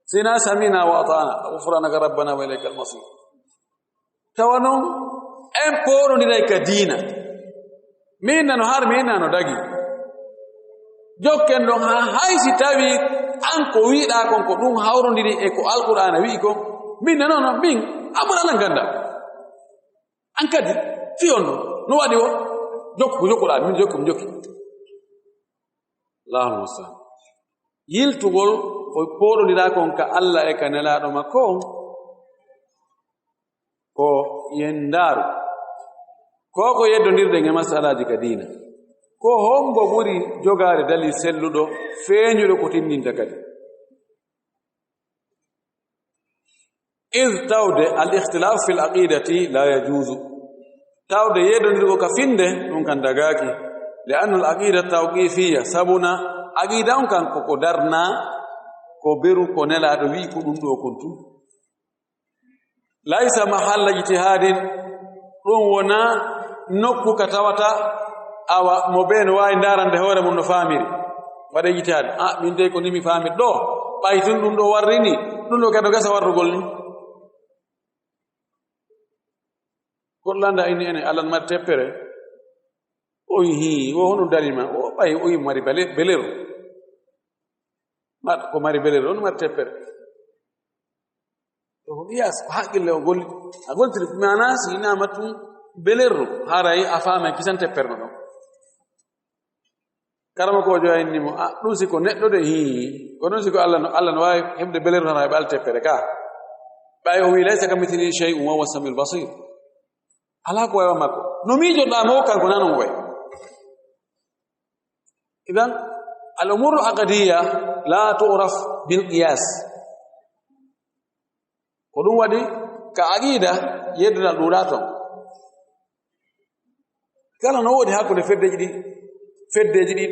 Sina samina wa ata'na, ghufranaka rabbana wa ilaykal masir. Tawa non, en pooɗondiray ka diina. Min nano har, min nano dagi. Jokken ɗon haa hay si tawi an ko wiɗa kon ko ɗum hawrondiri e ko Alqur'aana wi'i kon. Min nano non, min, amul alan ganda. An kadi, fi on ɗon, no waɗi o? Jokku, ko jokkuɗa, min jokki, min jokki. Allahumma salli. Yiltugol ko pooɗondiraa kon ka Allah e ka Nelaaɗo makko on, ko yendaaru. Ko ko yeddondirɗen e masalaaji ka diina. Ko hombo ɓuri jogaade dalil selluɗo, feeñuɗo ko tinndinta kadi? Id tawde al ikhtilaf fil aqidati la yajuzu. Tawde yeddondirgo ka finde, ɗum kan dagaaki. Li anna al aqida tawqifiyya, sabuna aqida on kan ko ko darna, ko beru ko Nelaaɗo wi'i ko ɗum ɗo kon tun. Laysa mahalla ijtihadin, ɗum wona nokku ka tawata awa mo bee no waawi ndarande hoore mum no faamiri. Waɗa ijtihad. Ah, min dey ko ni mi faamiri ɗo. Ɓay tun ɗum ɗo warri ni, ɗum ɗo kadi no gasa warrugol ni. Goɗɗo landa inni ene, Alla no mari teppere. O yi hii, o hono dalil ma? O ɓay, o yi mari bele-, beleru. Mar-, ko mari beleru, on mari teppere. To ko qiyas, ko haqqille o golli-, a goltiri, maana si inaama tun beleru, haray a faamay kisan tepperno ɗon. Karamokoojo a inni mo, "Ah, ɗum si ko neɗɗo de, hii. Ko ɗum si ko Alla no, Alla no waawi heɓde beleru tan, hay ɓal teppere ka." Ɓay o wi, "Laysa kamithlihi shay'un wa huwa samiul basir." Alaa ko wayi wa makko. No miijoɗaa mo, kanko nan on wayi. Idan, al umurul aqdiyya la tu'raf bil qiyas. Ko ɗum waɗi ka aqida yeddunal ɗuuɗaa ton. Kala no woodi hakkunde feddeeji ɗi, feddeeji ɗi,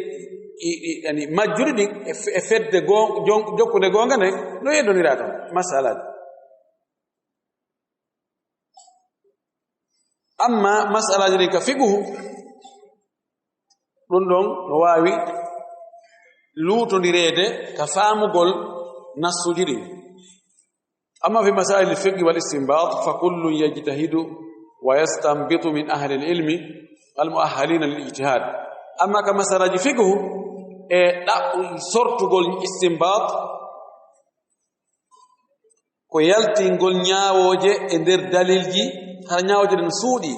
i, i, yani majjude ɗin e fe-, e fedde goo-, jon-, jokkunde goonga nden, no yeddondiraa toon, masalaaji. Amma masalaaji ɗin ka fiqhu, ɗum ɗon no waawi luutondireede ka faamugol nassuuji ɗin. Amma fi masaa'il al-fiqh wal istinbat, fa kullun yajtahidu wa yastanbitu min ahli al-ilmi al-mu'ahhalina lil ijtihad. Amma ka masalaaji fiqhu e ɗaɓɓu sortugol istinbat, ko yaltingol ñaawooje e nder dalilji, hara ñaawooje ɗen suuɗii.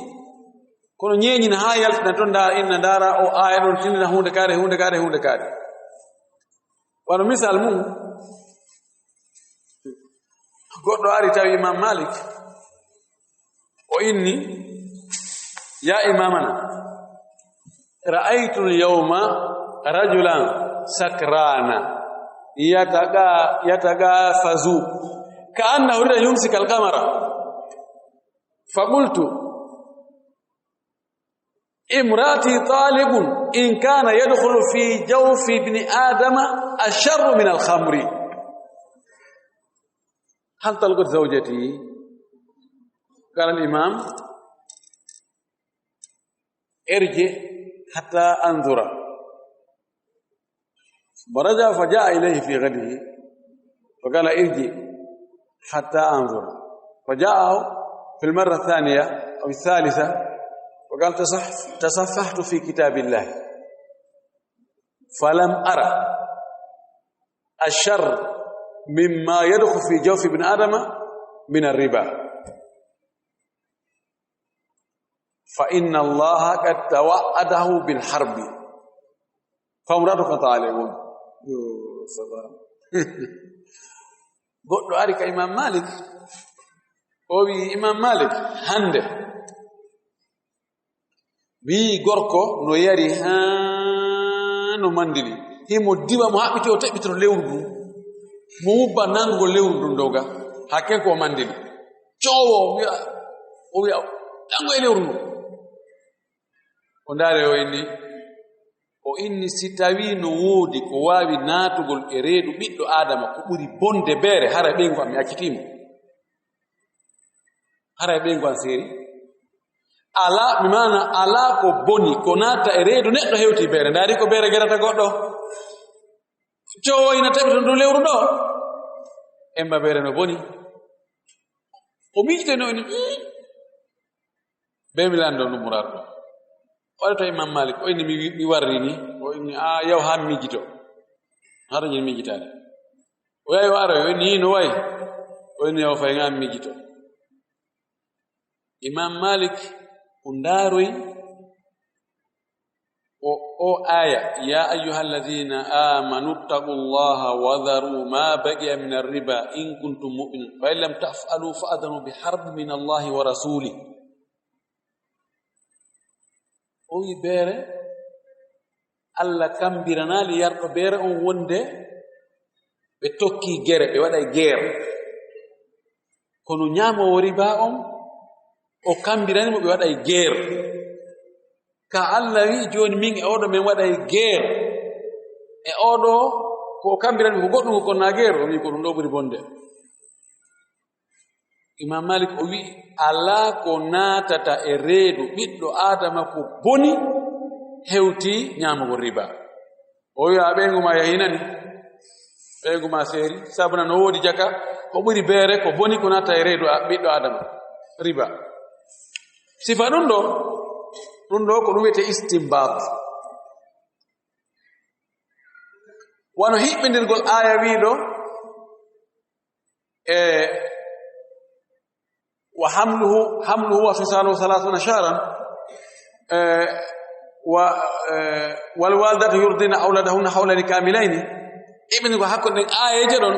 Kono ñeeñina haa yaltina toon, ndaa, inna, ndaara o aaya ɗon, tindina huunde kaare, huunde kaare, huunde kaare. Wano misal mum, goɗɗo ari tawi Imam Malik, o inni, "Ya imamana, ra'aytu al-yawma rajulan sakrana yataga-, yatagafazu ka'annahu yuridu an yumsika al-qamara." Fa qultu, "Imra'ati taliqun in kana yadkhulu fi jawfi ibni Adama asharru min al-khamri." "Hal talqat zawjati?" Qala al-imam, "Irji hatta anzura." فرجع فجاء إليه في غده فقال: "ارجع حتى أنظر." فجاءه في المرة الثانية أو الثالثة فقال: "تصح-، تصفحت في كتاب الله فلم أرى أشر مما يدخل في جوف ابن آدم من الربا." "Fa inna Allaha qad tawa'adahu bil harbi." Famratu ka taale won. Yo, sabar. Goɗɗo ari ka Imam Malik. O wi, "Imam Malik, hannde," wi, "gorko no yari haa no mandili. Himo diwa, mo haɓɓiti, o teɓɓitoro lewru ndun. Mo wubba nanngugol lewru ndun dow ga. Haa ken ko o mandili. Coowo, o wi'a, o wi'a, ɗanngo e lewru ndun." O ndaare, o inni, o inni, "Si tawii no woodi ko waawi naatugol e reedu ɓiɗɗo Aadama ko ɓuri bonde beere, haray ɓeyngu am mi accitii mo. Haray ɓeyngu am seeri. Alaa, mi maana, alaa ko boni ko naata e reedu neɗɗo hewti beere. Ndaari ko beere gerata goɗɗo. Coowo ina tawi to ndu lewru ɗo. Emma beere no boni." O miijitee no, o inni, "Hmm." Be mi lanndo no muraado ɗo. O ari to Imam Malik, o inni, "Mi, mi warri ni." O inni, "A, yaw haa mi miijito." Hara ñin miijitaade. O yahi o aroyi, o inni, "No wayi?" O inni, "Yaw fay haa mi miijito." Imam Malik, o ndaaroyi o, o aaya, "Ya ayyuhalladhina amanu ittaqullaha wa dharu ma baqiya minar riba in kuntum mu'minin. Fa in lam taf'alu fa'dhanu bi harbin minallahi wa rasulih." O wi beere, Allah kambiranaali yarɗo beere on wonde ɓe tokki gere, ɓe waɗay geer. Kono ñaamoowo riba on, o kambirani mo ɓe waɗay geer. Ka Allah wi, "Jooni min e oɗo men waɗay geer." E oɗo ko o kambirani ko goɗɗum ko na geer, o wi ko ɗum ɗo ɓuri bonde. Imam Malik o wi'i, "Alaa ko naatata e reedu ɓiɗɗo Aadama ko boni hewti ñaamugol riba." O wi'a, "A ɓeyngu ma yahinani, ɓeyngu ma seeri, sabu na no woodi jaka, ko ɓuri beere, ko boni ko naata e reedu a-, ɓiɗɗo Aadama, riba." Sifa ɗum ɗo, ɗum ɗo ko ɗum wiyetee istinbat. Wano hiɓɓindirgol aaya wiiɗo, e, "Wa hamluhu, hamluhu wa fisaluhu thalathuna shahran," e, wa, e, "Wal walidatu yurdina awladahunna hawlayni kamilayni." Iɓini ko hakkunde ɗen aayeeje ɗon,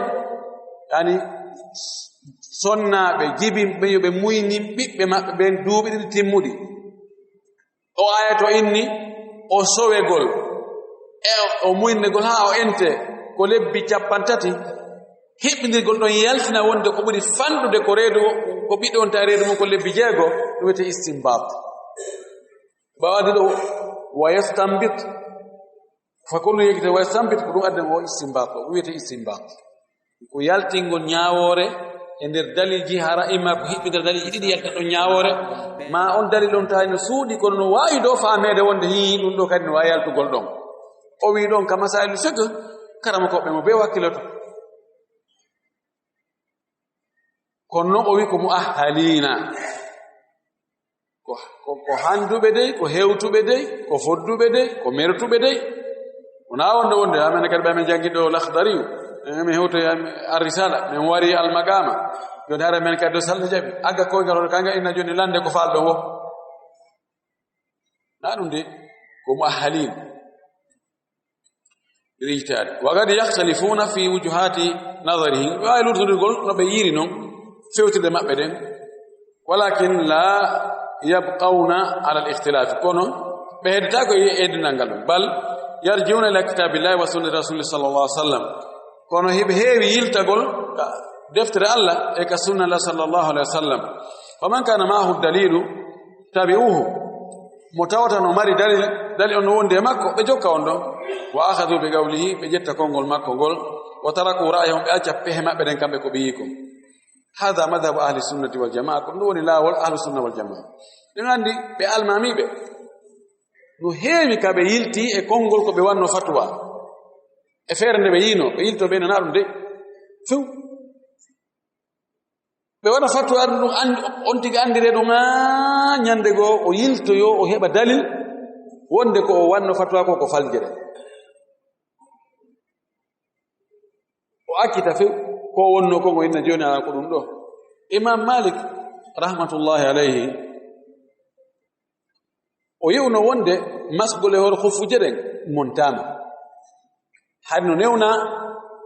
yani, sonnaaɓe, jibinɓe, yo ɓe muynin ɓiɓɓe maɓɓe ɓen duuɓi ɗiɗi timmuɗi. O aaya to inni o sowegol, e o muynegol haa o ente ko lebbi cappanɗe tati, hiɓɓindirgol ɗon yaltina wonde ko ɓuri fanɗude ko reedu, ko ɓiɗɗo on tawi reedu mum ko lebbi jeego, ɗum wiyetee istinbat. Ɓawade ɗo, "Wa yastanbit." Fa kullu yajtahid wa yastanbit, ko ɗum addan o istinbat, ko wiyete istinbat. Ko yaltingol ñaawoore e nder dalilji, hara imma ko hiɓɓi nder dalilji ɗiɗi yalta ɗon ñaawoore, ma on dalil on tawi no suuɗi, kono no waawi ɗo faameede wonde hii ɗum ɗo kadi no waawi yaltugol ɗon. O wi ɗon ka masailu fiqh, karamokooɓe mo be wakkiloto. Kono noon o wi ko muahhaliina. Ko, ko, ko hannduɓe dey, ko hewtuɓe dey, ko fodduɓe dey, ko mertuɓe dey. Wonaa wonde wonde, amen kadi ɓe amen janngi ɗo Lakhdariyu, min hewtoyi Arrisala, min wari Almaqama. Jooni hara men kadi ɗo salde jaɓi. Agga koyngal hoto kanga inna jooni lande ko faalɗo wo. Na ɗum de, ko muahhaliin. Rijtaade. Wa qad yakhtalifuna fi wujuhati nazarihim. Waawi lurtodugol no ɓe yiiri non, fewtirde maɓɓe ɗen. Walakin la yabqawna ala al-ikhtilaf. Kono ɓe heddata ko e eddinal ngal ɗum. Bal yarji'una ila kitabillahi wa sunnati rasulih sallallahu alaihi wasallam. Kono hiɓe heewi yiltagol ka deftere Allah e ka sunna Allah sallallahu alaihi wasallam. Faman kana ma'ahu dalilu tabi'uhu. Mo tawata no mari dalil, dalil on no wondi e makko, ɓe jokka on ɗon. Wa akhadhu bi qawlihi, ɓe ƴetta konngol makko ngol. Wa taraku ra'yahum, ɓe acca pehe maɓɓe ɗen kamɓe ko ɓe yi'i kon. Hadha madhhabu ahli sunnati wal jamaa, ko ɗum woni laawol ahli sunna wal jamaa. Ɗen anndi ɓe almaamiiɓe. No heewi ka ɓe yilti e konngol ko ɓe wanno fatwa. E feere nde ɓe yiino, ɓe yilto ɓe nana ɗum de. Few. Ɓe waɗa fatwa ɗum, ɗum anndi, on tigi anndire ɗum, haa ñannde goo o yiltoyo, o heɓa dalil wonde ko o wanno fatwa ko, ko faljere. O accita few ko o wonno kon, o inna jooni, a, ko ɗum ɗo. Imam Malik, rahmatullahi alayhi, o yi'uno wonde masgol e hoore huffuuje ɗen montaama. Hari no newna,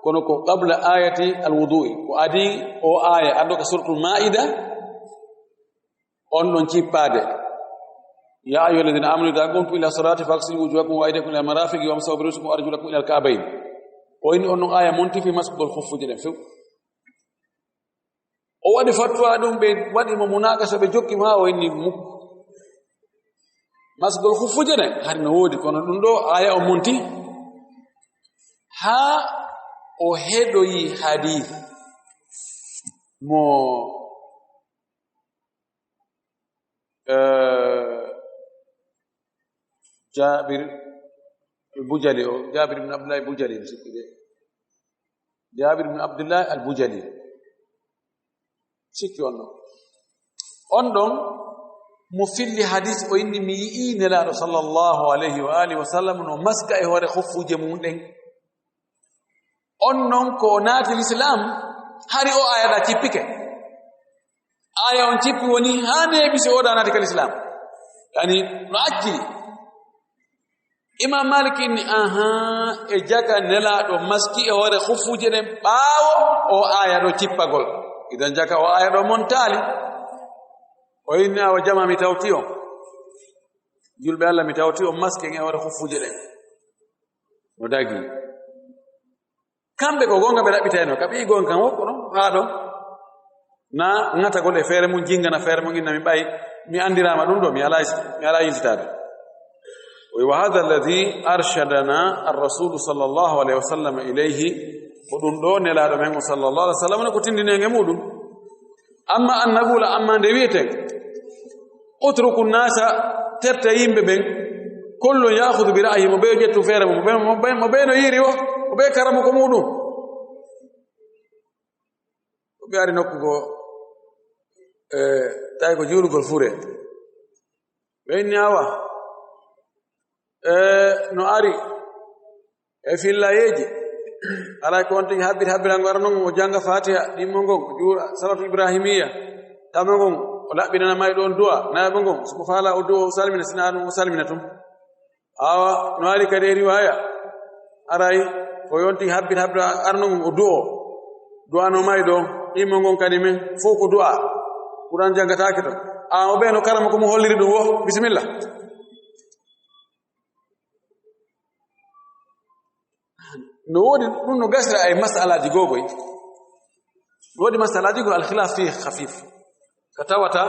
kono ko qabla ayati alwudu'i, ko adi o aya arɗo ka suratul Maida, on ɗon cippaade. Ya ayyuhalladhina amanu idha qumtum ila salati faghsilu wujuhakum wa aydiyakum ila marafiqi wamsahu bi ru'usikum wa arjulakum ila al-ka'bayn. O inni on ɗon aya monti fi masgol huffuuje ɗen few. O waɗi fatwa ɗum, ɓe waɗi mo munakasa, ɓe jokki mo haa o inni muk. Masgol huffuuje ɗen, hari no woodi, kono ɗum ɗo aya o monti. Haa o heɗoyi hadith mo, eh, Jabir al-Bujali o, Jabir ibn Abdullah al-Bujali, mi sikki de. Jabir ibn Abdullah al-Bujali. Sikki on ɗon. On ɗon mo filli hadis, o inni, mi yi'i Nelaaɗo sallallahu alayhi wa alihi wa sallam no maska e hoore huffuuje mum ɗen. On non ko o naati l'islam, hari o aya ɗa cippike. Aya on cippi woni haa neeɓi si o ɗa naati ka l'islam. Yani, no acciri. Imam Malik inni, aha, e jaga Nelaaɗo maski e hoore huffuuje ɗen ɓaawo o aya ɗo cippagol. Idan jaga o aya ɗo montaali. O inni, awa jama mi tawti on. Julɓe Allah, mi tawti on maski e hoore huffuuje ɗen. No dagi. Kamɓe ko goonga ɓe ɗaɓɓitayno, ka ɓii goonga kan wokko ɗon, haa ɗon. Na ŋatagol e feere mum, jingana feere mum, inna mi ɓay, mi anndiraama ɗum ɗo, mi alaa, mi alaa yiltitaade. O wi, wa hadha alladhi arshadana ar-rasulu sallallahu alayhi wa sallam ilayhi, ko ɗum ɗo Nelaaɗo men o sallallahu alayhi wa sallam ko tindini en e muɗum. Amma an naqula, amma nde wi'eten, utruku nasa, terte yimɓe ɓen, kullun ya'khudhu bi ra'yi, mo ɓe ƴettu feere mum, mo ɓe, mo ɓe, mo ɓe no yiiri o, mo ɓe karamo ko muɗum. Ko ɓe ari nokku goo, e, tawi ko juulugol fure. Ɓe inni awa, e, no ari, e fillayeeji. Alaa ko on tigi habbit habbirango ara non o jannga Fatiha, ɗimmo ngon, o juura salatu Ibrahimiyya, tamo ngon, o laɓɓinana mayɗo on du'a, nayaɓo ngon, so ko faala o du'a, o salmina, sina ɗum o salmina tun. Awa, no ari kadi e riwaya, aray, ko on tigi habbit habbira ara non o du'o, du'ano mayɗo, ɗimmo ngon kadi men, fof ko du'a. Qur'an janngataake to. A, o ɓe no karama ko mo holliri ɗum wo, bisimilla. No woodi ɗum no gasira e masalaaji goo koy. No woodi masalaaji goo alkhilaf fi khafif. Ka tawata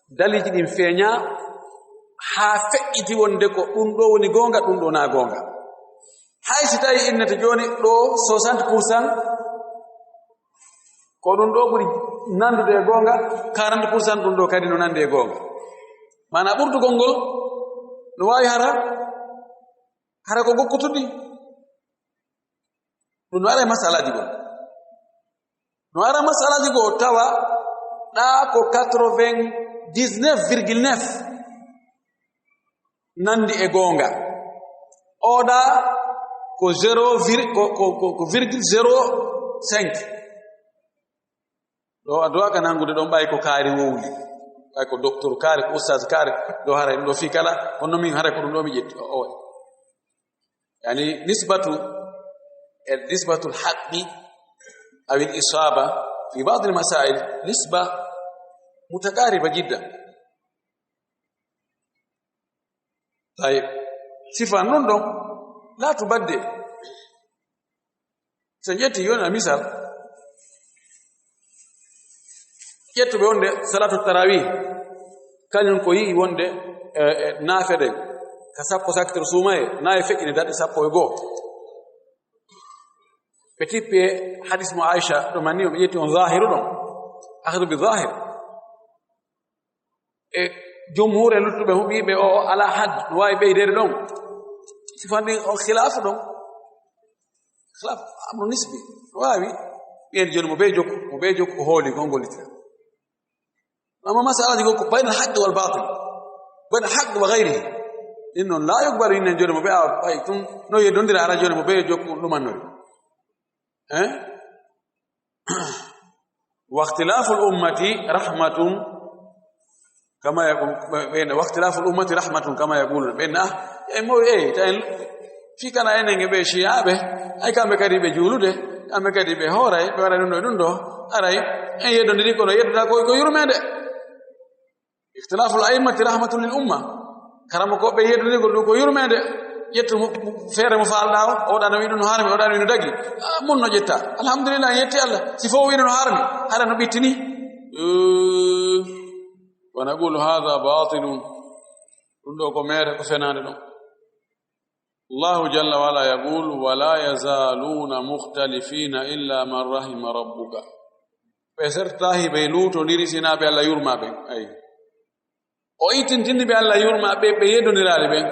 daliiji ɗin feeña haa feƴƴiti wonde ko ɗum ɗo woni goonga, ɗum ɗo na goonga. Hay si tawi innete jooni ɗo soixante pour cent, ko ɗum ɗo ɓuri nandude e goonga, quarante pour cent ɗum ɗo kadi no nandi e goonga. Maanaa ɓurdugol ngol no waawi hara, hara ko gokkutuɗi. Ɗum no ara e masalaaji goo. No ara masalaaji goo tawa ɗa ko quatre-vingt-dix-neuf virgule neuf nandi e goonga. Oɗa ko zéro vir-, ko, ko, ko, ko virgule zéro cinq. Ɗo a duwaaka nangude ɗon ɓay ko kaari wowli. Ɓay ko docteur kaari, ko ustaz kaari, ɗo haray ɗum ɗo fii kala, kono min haray ko ɗum ɗo mi ƴetti. O, o. Yani nisbatu, nisbatul haqqi aw al isaba fi ba'd al masail nisba mutaqariba jiddan. Tayyib. Sifan ɗum ɗon, laa tubadde. So ƴetti yon a misal, ƴettuɓe wonde salatu tarawih, kañum ko yi'i wonde, e, e, naafere ka sappo sakkitor suumaye, nayi feƴƴine daɗe sappo e goo. Ɓe tippi e hadis mo Aisha ɗo manni, o ɓe ƴetti on zahiru ɗon, akhdu bi zahir. E jumhuur e luttuɓe huɓiiɓe o alaa hadd, no waawi ɓeydeede ɗon. Sifan ɗin on khilaafu ɗon. Khilaafu amru nisbi. No waawi. Ɓiyen jooni mo ɓe jokku, mo ɓe jokku ko hooli, ko ngol ittira. Amma masalaaji goo ko bayna al haqqi wal baatil. Bayna al haqqi wa ghayrihi. Ɗin noon laa yukbalu, innen jooni mo ɓe a, ay, ɗum no yeddondira hara jooni mo ɓe jokku ɗumannori. Eh? Wa ikhtilaful ummati rahmatun kama yaqul-, ɓe, ɓe, wa ikhtilaful ummati rahmatun kama yaqulun. Ɓe na, e mo, e, ta en, fii kana enen e ɓe Shi'aaɓe, ay kamɓe kadi ɓe juulude, kamɓe kadi ɓe hooray, ɓe waɗa ɗum ɗo e ɗum ɗo, aray, en yeddondiri kono yedduda ko, ko yurmeende. Ikhtilaful a'immati rahmatun lil umma. Karamokooɓe yeddondirgol ɗum ko yurmeende. Ƴettu mo, feere mo faalɗaa o, oɗa no wi'i ɗum no harmi, oɗa no wi'i no dagi. Ah, mun no ƴetta. Alhamdulillah, en yetti Allah. Si fof wi'i ɗum no harmi, hara no ɓittini. Eh, wa naqulu hadha batilun. Ɗum ɗo ko meere, ko fenaande ɗum. Allahu jalla wa ala yaqulu, "Wa la yazaluna mukhtalifina illa man rahima rabbuka." Ɓe sertaaki ɓe luutondiri sinaa ɓe Allah yurmaa ɓe. Ay. O ittintini ɓe Allah yurmaa ɓe, ɓe yeddondiraali ɓen.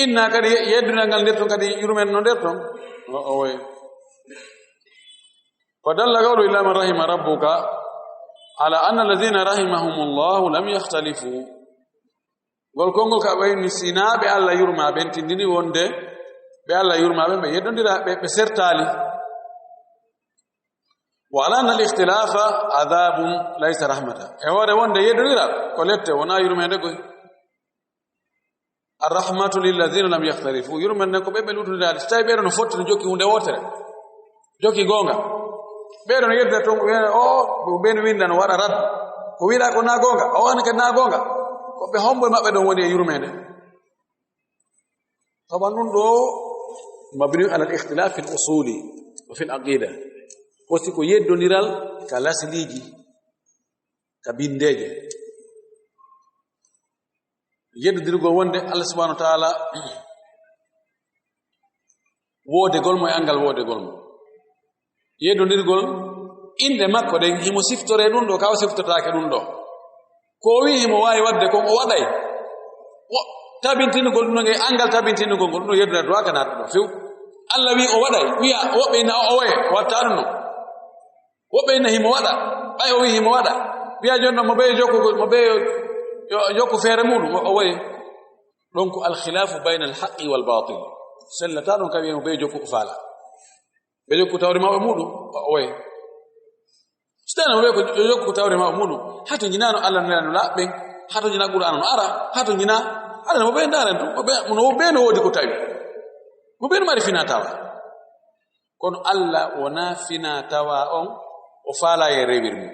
Inna kadi ye-, yeddunal ngal nder ton kadi yurmen no nder ton. O, o way. Wa dalla qawlu illa man rahima rabbuka ala anna alladhina rahimahumullahu lam yakhtalifu. Ngol konngol ka ɓayni sinaa ɓe Allah yurmaa ɓen tindini wonde ɓe Allah yurmaa ɓen ɓe yeddondira, ɓe, ɓe sertaali. Wa ala anna al ikhtilafa adhabun laysa rahmata. E hoore wonde yeddondira ko lette, wonaa yurmeende koy. Ar-rahmatu lilladhina lam yakhtalifu. Yurmeende ko ɓe ɓe luutondiraali. So tawi ɓeeɗo no fotti no jokki huunde wootere. Jokki goonga. Ɓeeɗo no yedda toon, ɓe, o, ɓe no winda no waɗa rad. Ko wiɗa ko na goonga, o wani kadi na goonga. Ko ɓe hombo e maɓɓe ɗon woni e yurmeende. Tawa ɗum ɗo mabni ala al ikhtilaf fil usuli wa fil aqida. Ko si ko yeddondiral ka lasliiji, ka bindeeje. Yeddondirgol wonde Allah subhanahu wa ta'ala woodegol mo e anngal woodegol mo. Yeddondirgol innde makko ɗen, himo siftoree ɗum ɗo, ka o siftotaake ɗum ɗo. Ko o wi'i himo waawi waɗde kon, o waɗay. Wo-, tabintinugol ɗum no e anngal tabintinugol ngol, ɗum no yeddondiral duwaaka naata ɗo few. Allah wi'i o waɗay, wi'a woɓɓe ina o oye, o watta ɗum non. Woɓɓe ina himo waɗa, ɓay o wi'i himo waɗa. Wi'a jooni non mo ɓe jokku, mo ɓe yo, yo jokku feere muɗum, o, o wayi. Ɗon ko al khilafu bayna al haqqi wal batil. Sellata ɗon ka wi'a mo ɓe jokku ko faala. Ɓe jokku tawri mawɓe muɗum, o, o wayi. So tawi mo ɓe ko yo jokku tawri mawɓe muɗum, hato jinaano Allah no laaɓe ɓen, hato jina Qur'aana no ara, hato jina Allah mo ɓe ndaaren ɗum, mo ɓe, mo ɓe no woodi ko tawi. Mo ɓe no mari fina tawa. Kono Allah wonaa fina tawa on, o faalaa e rewir mum.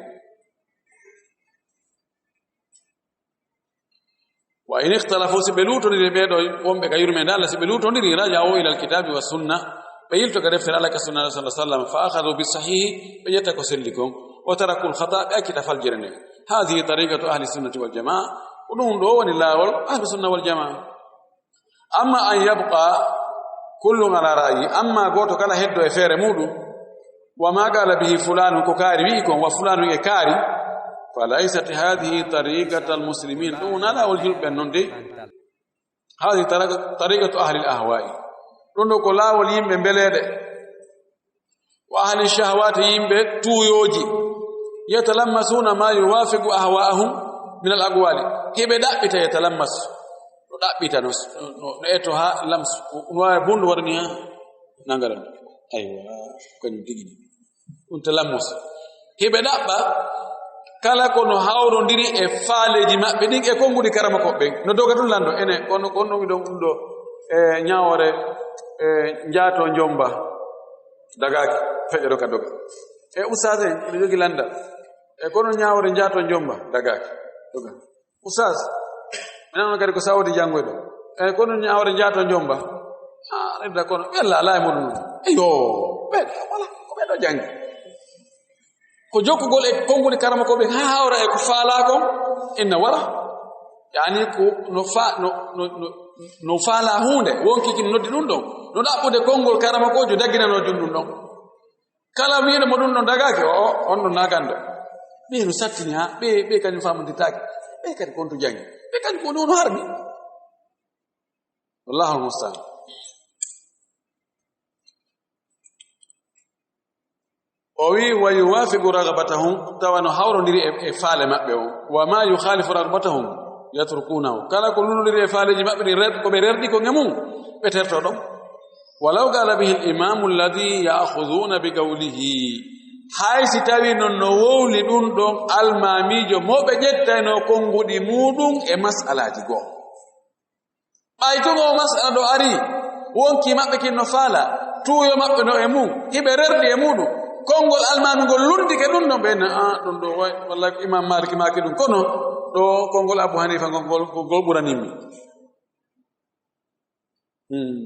Wa in ikhtalafu, si ɓe luutondiri ɓee ɗoo wonɓe ka yurmeende Allah, si ɓe luutondiri, raja'u ila alkitabi wa sunna, ɓe yilto ka deftere Allah ka sunna Allah sallallahu alaihi wasallam, fa akhadhu bis sahihi, ɓe ƴetta ko selli kon, wa taraku al khata, ɓe accita faljere nden. Hadhihi tariqatu ahli sunnati wal jamaa, ko ɗum ɗoo woni laawol ahli sunna wal jamaa. Amma an yabqa Kullun ala ra'yi, amma gooto kala heddo e feere muuɗum. Wa ma qala bihi fulanun, ko kaari wi'i kon, wa fulanun e kaari, fa laysat hadhihi tariqatal muslimin, ɗum wonaa laawol julɓe ɓen non dey. Hadhihi tariqa-, tariqatu ahlil ahwa'i, ɗum ɗo ko laawol yimɓe mbeleeɗe. Wa ahli shahawati, yimɓe tuuyooji. Yatalammasuna ma yuwafiqu ahwa'ahum min al aqwali. Hiɓe ɗaɓɓita, yatalammas. No ɗaɓɓita, no, no, no eto ha lams, no waawi bundu waɗani ha nangaram. Aywa, ko kañum tigi. Ɗum talammus. Hiɓe ɗaɓɓa kala ko no hawrondiri e faaleeji maɓɓe ɗin e konnguɗi karamokooɓe ɓen. No doga tun lando, ene, kono, kono mi ɗon ɗum ɗo, e ñaawoore, e njaato njomba. Dagaaki, feƴƴo ɗo ka doga. E ustaas en, ene jogi landa. E kono ñaawoore njaato njomba, dagaaki. Doga. Ustaas, mi nana kadi ko sawodi janngoyɗo. E kono ñaawoore njaato njomba. Ah, nedda kono, ɓe laalaa e muɗum non. Eyo, ɓe, wala, ko ɓe ɗo janngi. Ko jokkugol e konnguli karamokooɓe haa hawra e ko faalaa kon, inna wara. Yaani ko no fa-, no, no, no, no faalaa huunde, wonki kin noddi ɗum ɗon. No ɗaɓɓude konngol karamokoojo dagginanoo jun ɗum ɗon. Kala wi'uɗo mo ɗum ɗon dagaaki, o, o, on ɗon naagande. Ɓe no sattini haa, ɓe, ɓe kañum faamondirtaake. Ɓe kadi kontu janngi. Ɓe kañum ko woni harmi. Wallaahu almustaan. O wi, "Wa yuwafiqu ragbatahum," tawa no hawrondiri e, e faale maɓɓe on. "Wa ma yukhalifu ragbatahum yatrukunahu." Kala ko lundondiri e faaleeji maɓɓe ɗin, rer-, ko ɓe rerɗi kon e mum, ɓe terto ɗon. "Walaw qala bihi al-imamu alladhi ya'khudhuna bi qawlihi." Hay si tawi non no wowli ɗum ɗon almaamiijo mo ɓe ƴettayno konnguɗi muuɗum e mas'alaaji goo. Ɓay tun oo masala ɗo ari, wonkii maɓɓe kin no faala, tuuyo maɓɓe no e mum, hiɓe rerɗi e muuɗum. Konngol almaami ngol lunndike ɗum ɗon, ɓe na, "Ah, ɗum ɗo, way, wallay ko Imam Malik maaki ɗum, kono ɗo konngol Abu Hanifa ngol, ngol, ngol ɓuranii mi." Hmm.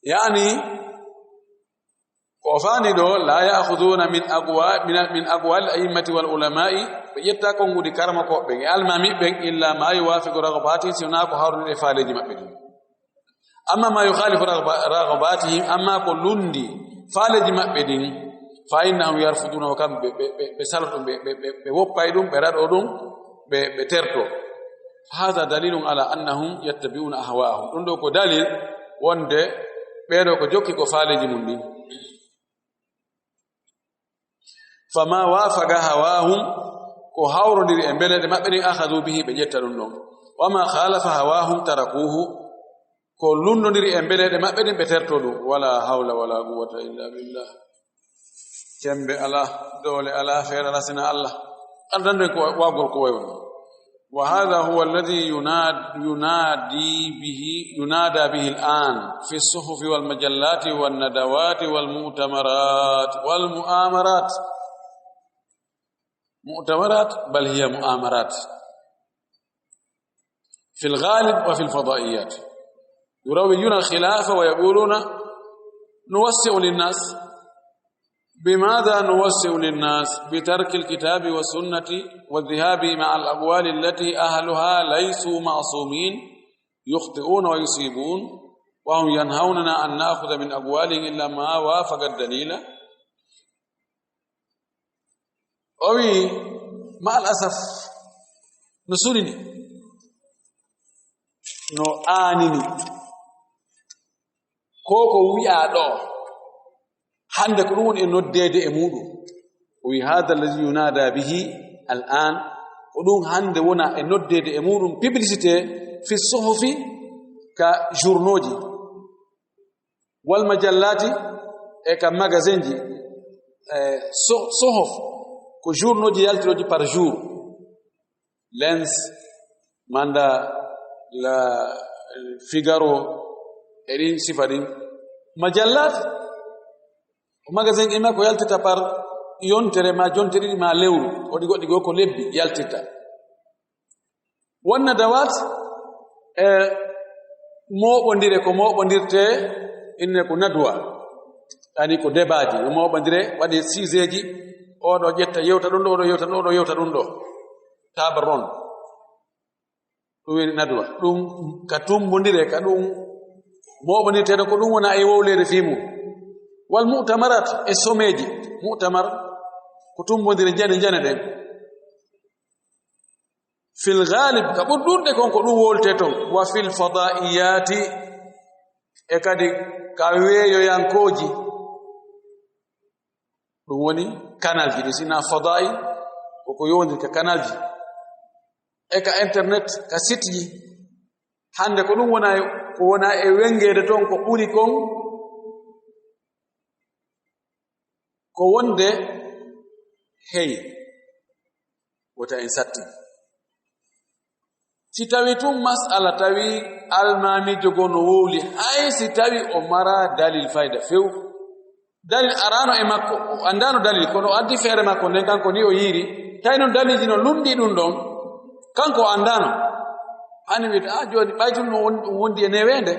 Yaani, ko o faani ɗo, "La ya'khuduna min aqwa-, min, min aqwali al-a'immati wal ulama'i," ɓe ƴetta konnguɗi karamokooɓe ɓen e almaami ɓen, "illa ma yuwafiqu raghbati," si wonaa ko hawrondiri e faaleeji maɓɓe ɗin. "Amma ma yukhalifu raghba-, raghbatihim," amma ko lunndi faaleeji maɓɓe ɗin, "fa innahum yarfudunahu," kam ɓe, ɓe, ɓe, ɓe saloto, ɓe, ɓe, ɓe, ɓe woppay ɗum, ɓe raɗo ɗum, ɓe, ɓe terto. "Hadha dalilun ala annahum yattabi'una ahwa'ahum." Ɗum ɗo ko dalil wonde ɓee ɗo ko jokki ko faaleeji mum ɗin. "Fama wafaqa hawahum," ko hawrondiri e mbeleeɗe maɓɓe ɗin, "akhadhu bihi," ɓe ƴetta ɗum ɗon. "Wama khalafa hawahum tarakuhu," ko lunndondiri e mbeleeɗe maɓɓe ɗin, ɓe terto ɗum. "Wala hawla wala quwwata illa billah." Cembe alaa, doole alaa, feere alaa, sina Allah. Addande ko waagol ko wayi won. "Wa hadha huwa alladhi yunad-, yunadi bihi, yunada bihi al-an fi as-suhufi wal majallati wan nadawati wal mu'tamarat wal mu'amarat." Mu'tamarat, bal hiya mu'amarat. في الغالب وفي الفضائيات يروجون الخلاف ويقولون: "نوسع للناس". بماذا نوسع للناس؟ بترك الكتاب والسنة والذهاب مع الأقوال التي أهلها ليسوا معصومين، يخطئون ويصيبون، وهم ينهوننا أن نأخذ من أقوالهم إلا ما وافق الدليل. O wi'i, "Ma'al asaf, no sunini, no aanini, ko ko wi'aa ɗo, hannde ko ɗum woni e noddeede e muuɗum." O wi'i, "Hada allazi yunada bihi al-an," ko ɗum hannde wona e noddeede e muuɗum, publicité, fi suhufi, ka journaux ji. Wal majallati, e ka magasin ji, e so-, sohof, ko journaux ji yaltirooji par jour. L'Ins, manda La Figaro, e ɗin sifa ɗin. Majallat, ko magasin ɗin ko yaltirta par yontere ma jonte ɗiɗi ma lewru. Woodi goɗɗi goo ko lebbi yaltirta. Wonna dawat e mooɓondire, ko mooɓondirte, inne ko nadwa, yani ko debaaji, no mooɓondire, waɗi siseeji, oɗo ƴetta yewta ɗum ɗo, oɗo yewta ɗum ɗo, oɗo yewta ɗum ɗo, table ronde, ɗum woni nadwa. Ɗum ka tumbondire, ka ɗum Mooɓondirteeɗo ko ɗum wona e wowleede fii mum. Wal mu'tamarat, e someeji. Mu'tamar ko tummbondire njane njane ɗen. Fil ghalib, ka ɓuri ɗuuɗude kon ko ɗum wowletee ton. Wa fil fadaiyati, e kadi ka weeyoyankooji. Ɗum woni kanalji ɗi, sina fadai, ko ko yowondiri ka kanalji. E ka internet, ka siteji. Hannde ko ɗum wona e, ko wona e wenngeede ton ko ɓuri kon, ko wonde, hey, wota en satti. Si tawi tun mas'ala tawi almaamiijo goo no wowli, hay si tawi o mara dalil fayda few. Dalil arano e makko, o anndano dalil, kono o addi feere makko nden, kanko ni o yiiri. Tawi non dalilji no lunndi ɗum ɗon, kanko o anndano. Hani wiide, "Ah, jooni ɓay tun no won-, ɗum wondi e neweende,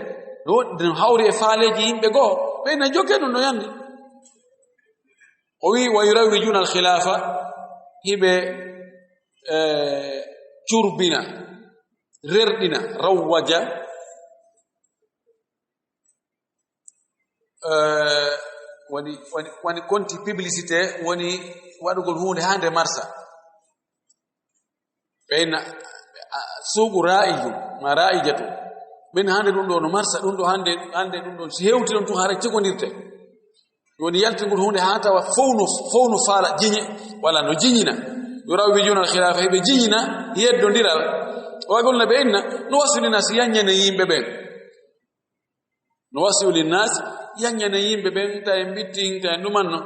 no, no hawri e faaleeji yimɓe goo, ɓe na jokke ɗum no yandi." O wi, "Wa yurawwijuna al-khilafa", hiɓe, eh, curbina, rerɗina, rawwaja, eh, woni, woni, woni konti publicité, woni waɗugol huunde haa nde marsa. Ɓeyna, a, suugu raa'iju, ma raa'ijatu. Ɓen hannde ɗum ɗo no marsa, ɗum ɗo hannde, hannde ɗum ɗo si hewti ɗon tun haray tegondirte. Woni yaltingol huunde haa tawa fow no, fow no faala jiñe, walla no jiñina. Yurawwijuna al-khilafa, hiɓe jiñina yeddondiral. Wa qulna, ɓe inna, nuwassilu linnaasi, yaññane yimɓe ɓen. Nuwassilu linnaasi, yaññane yimɓe ɓen, ta en ɓittin, ta en ɗumanno.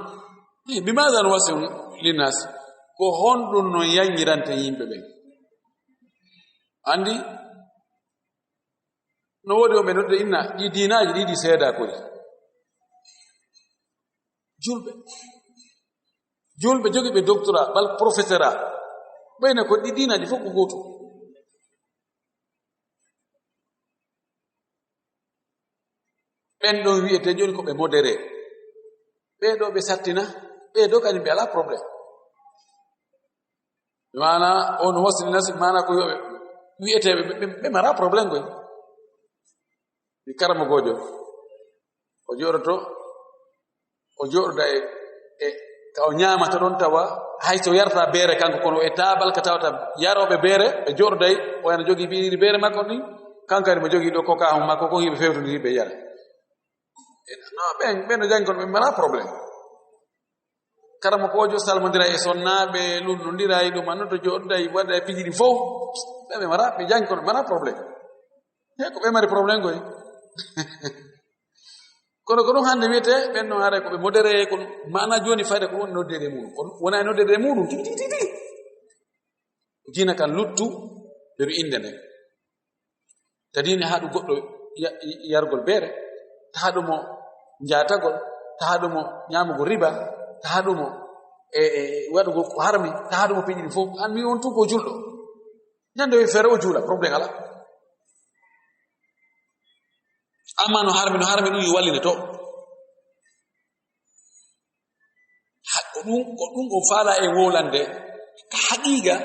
Eh, bimaada nuwassilu linnaasi? Ko honɗum non yaññirante yimɓe ɓen? Andi, no woodi on ɓe nodde inna, ɗi diinaaji ɗi, ɗi seedaa koy. Julɓe. Julɓe jogiiɓe doctorat, bal professorat. Ɓeyna ko ɗi diinaaji fof ko gootum. Ɓen ɗon wi'etee jooni ko ɓe modéré. Ɓee ɗoo ɓe sattina, ɓee ɗoo kañum ɓe alaa problème. Maana, on wasli nasi, maana ko yo ɓe wi'etee ɓe, ɓe, ɓe mara problème koy. Mi karamogoojo, o jooɗoto, o jooɗoda e, e, ka o ñaamata ɗon tawa, hay so yarta beere kanko, kono e taabal ka tawata yarooɓe beere, ɓe jooɗoday, o ena jogii biɗiri beere makko ni, kankari mo jogii ɗo coca hon makko, kon hiɓe fewtondiri ɓe yara. E, no, ɓen, ɓen no janngi kono ɓe mara problème. Karamokoojo salmondira e sonnaaɓe, lunnondira e ɗum, annoto jooɗoday, waɗa e piiji ɗi fof. Ɓe, ɓe mara, ɓe janngi kono ɓe mara problème. He ko ɓe mari problème koy. Kono ko ɗum hannde wiyetee, ɓen no haray ko ɓe modéré, kono maana jooni fayda ko woni noddeede e muɗum. Kono wona e noddeede e muɗum, tigi, tigi, tigi, tigi. Diina kan luttu, ɓe innde nden. Ta diine haɗu goɗɗo ya-, yargol beere, ta haɗu mo njaatagol, ta haɗu mo ñaamugol riba, ta haɗu mo e, e, e waɗugol ko harmi, ta haɗu mo piiji ɗin fof. An mi on tun ko julɗo. Ñande o feere o juula, problème alaa. Amma no harmi, no harmi ɗum yo wallina to. Ha-, ko ɗum, ko ɗum o faala e wowlande ka haqiiqa,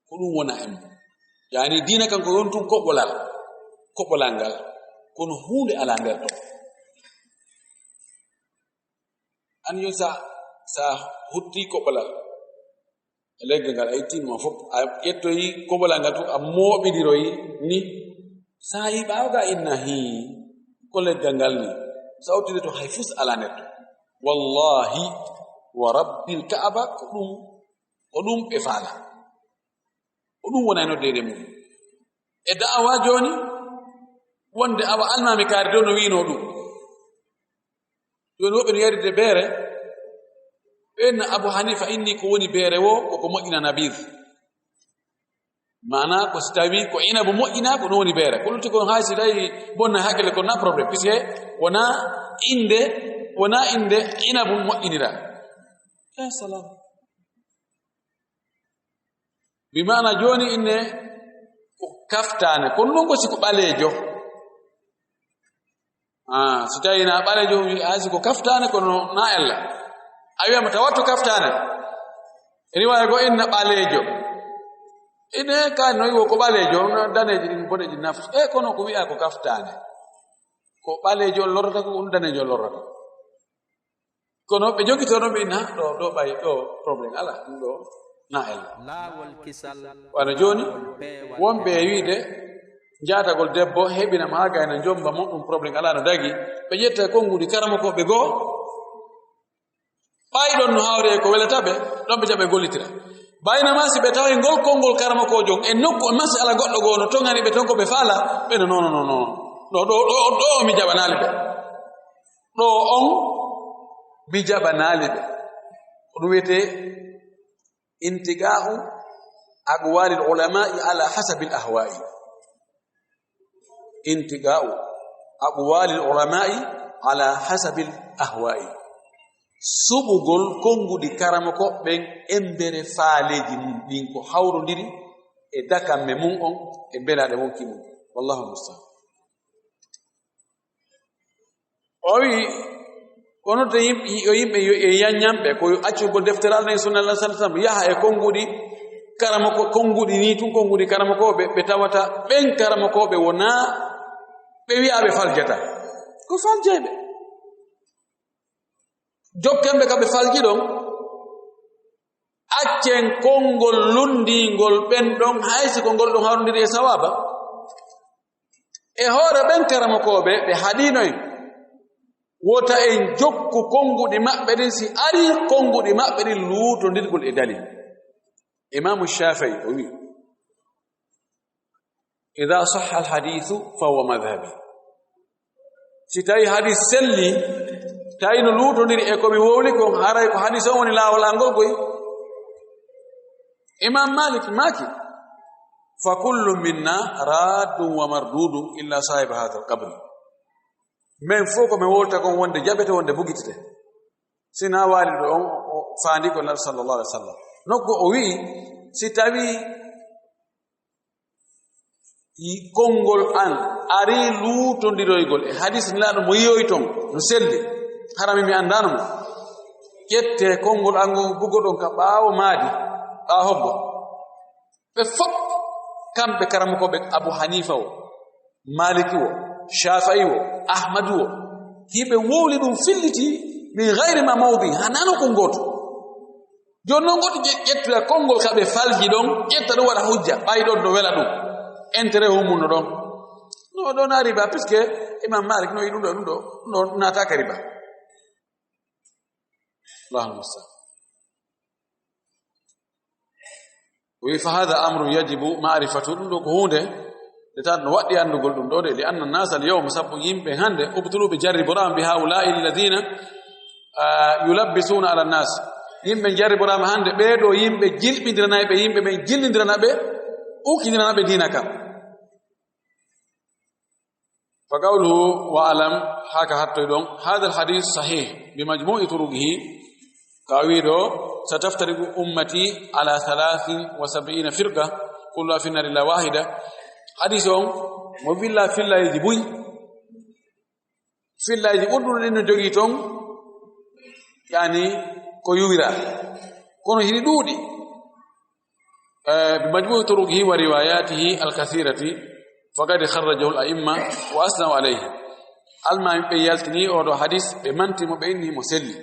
ko ɗum wona e mum. Yaani diina kan ko yon tun koɓolal, koɓolal ngal, kono huunde alaa nder to. An yo sa, sa hutti koɓolal, leggal ngal a ittiima fof, a ƴettoyi koɓolal ngal tun, a mooɓindiroyi ni. Sa yi ɓaawo ga inna hii, ko leggal ngal ni. Sa uttide to hay fus alaa nder to. Wallahi wa rabbil Kaaba ko ɗum, ko ɗum ɓe faala. Ko ɗum wona e noddeede mum. E da'awa jooni, wonde awa almaami kaari dow no wiino ɗum. Jooni woɓɓe no yaride beere, ɓen Abu Hanifa inni ko woni beere wo, ko ko moƴƴina nabiid. Maana ko si tawi ko inabu moƴƴina, ko ɗum woni beere. Ko lutti kon hay si tawi bonna hakkille kon na problème, puisque wona innde, wona innde inabu moƴƴinira. Ya salam. Bi maana jooni inne ko kaftaane, kono ɗum ko si ko ɓaleejo. Ah, si tawi na ɓaleejo, wi, hay si ko kaftaane, kono na ella. A wiyama tawa to kaftaane. Riwaaya go inna ɓaleejo. Ine ka noyi wo ko ɓaleejo, no daneeji ɗin boneeji nafti. E kono ko wi'a ko kaftaane. Ko ɓaleejo on lorrata ko, on daneejo on lorrata. Kono ɓe jogitono ɓe na ɗo, ɗo ɓay, ɗo problème ala, ɗum ɗo na ella. Laawol kisal. Wano jooni, wonɓe e wiide, jaatagol debbo, heɓina ma gayna jomba mo, ɗum problème ala no dagi. Ɓe ƴetta e konnguɗi karamokooɓe goo, ɓay ɗon no hawri e ko welata ɓe, ɗon ɓe jaɓa e gollitira. Baynama si ɓe tawi ngol konngol karamokoojo on e nokku e masala goɗɗo goo no toŋani ɓe ton ko ɓe faala, ɓe no, non, non, non, non. Ɗo, ɗo, ɗo, ɗo mi jaɓanaali ɓe. Ɗo on mi jaɓanaali ɓe. Ko ɗum wiyetee intiqa'u aqwalil ulama'i ala hasabil ahwa'i. Intiqa'u aqwalil ulama'i ala hasabil ahwa'i. Suɓugol konnguɗi karamokooɓe ɓen embere faaleeji mum ɗin ko hawrondiri e dakamme mum on e mbelaaɗe wonki mum. Wallahu musta'an. O wi, kono to yimɓe, yo yimɓe yo e yanñanɓe, ko yo accugol deftere Allah e sunna Allah sallallahu alaihi wasallam, yaha e konnguɗi karamoko, konnguɗi ni tun, konnguɗi karamokooɓe, ɓe tawata ɓen karamokooɓe wonaa ɓe wi'aaɓe faljata. Ko faljayɓe. Jokken ɓe ka ɓe falji ɗon, accen konngol lunndingol ɓen ɗon, hay si ko ngol ɗon hawrondiri e sawaaba. E hoore ɓen karamokooɓe, ɓe haɗiino en. Wota en jokku konnguɗi maɓɓe ɗin, si arii konnguɗi maɓɓe ɗin luutondirgol e dalil. Imaamu Shaafi'i o wi'i, "Idha sahha al-hadithu fa huwa madhhabi." Si tawi hadis selli, tawi no luutondiri e ko mi wowli kon, haray ko hadis on woni laawol an ngol koy. Imam Malik maaki, "Fa kullu minna raddun wa mardudun illa sahiba hadha al-qabr." Men fof ko men wowlata kon wonde jaɓete, wonde bugitete. Sina waaliɗo on o faandi ko Nabi sallallahu alaihi wasallam. Nokku o wi'i, si tawi yi konngol an ari luutondiroygol e hadis Nelaaɗo mo yiyoy ton no selli, harami mi anndaano mo. Ƴette konngol an ngol bugoɗon ka ɓaawo maadi, ɓaawo hoggo. Ɓe fof, kamɓe karamokooɓe Abu Hanifa o, Maliki o, Shafi'i o, Ahmadu o, hiɓe wowli ɗum filliti min gayri ma mawdi, hanano ko gooto. Jooni noon, ngoto ƴe-, ƴettoya konngol ka ɓe falji ɗon, ƴetta ɗum waɗa hujja, ɓay ɗon no wela ɗum. Intérêt hummuno ɗon. No, ɗon a riba, puisque Imam Malik no yi ɗum ɗo, ɗum ɗo, no naata ka riba. Allahumma musta'an. O wi, "Fa hadha amrun yajibu ma'rifatu." Ɗum ɗo ko huunde nde tan no waɗɗi anndugol ɗum ɗo de, "Li anna nasa al yawma", sabu yimɓe hannde, "ubtulu", ɓe jarriboraama, "bi haula'i alladhina, ah, yulabbisuna ala nas." Yimɓe jarriboraama hannde, ɓee ɗo yimɓe jilɓindiranayɓe, yimɓe ɓen jillindiranaɓe, ukkindiranaɓe diina kan. Fa qawluhu wa alam, haka hattoy ɗon, "Hadha al hadith sahih bi majmu'i turuqihi." Ka wiɗo, "Sataftariqu ummati ala thalathin wa sab'ina firqa, kulluha fi nari illa wahida." Hadis on, mo filla fillayeeji buy. Fillayeeji ɓurɗuno ɗin no jogii ton, yani, ko yuwira. Kono hiɗi ɗuuɗi. Eh, bi majmu'i turuqihi wa riwayatihi al kathirati, faqad kharrajahu al a'imma wa asnaw alayhi. Almaami ɓe yaltini oo ɗoo hadis, ɓe manti mo, ɓe inni mo selli.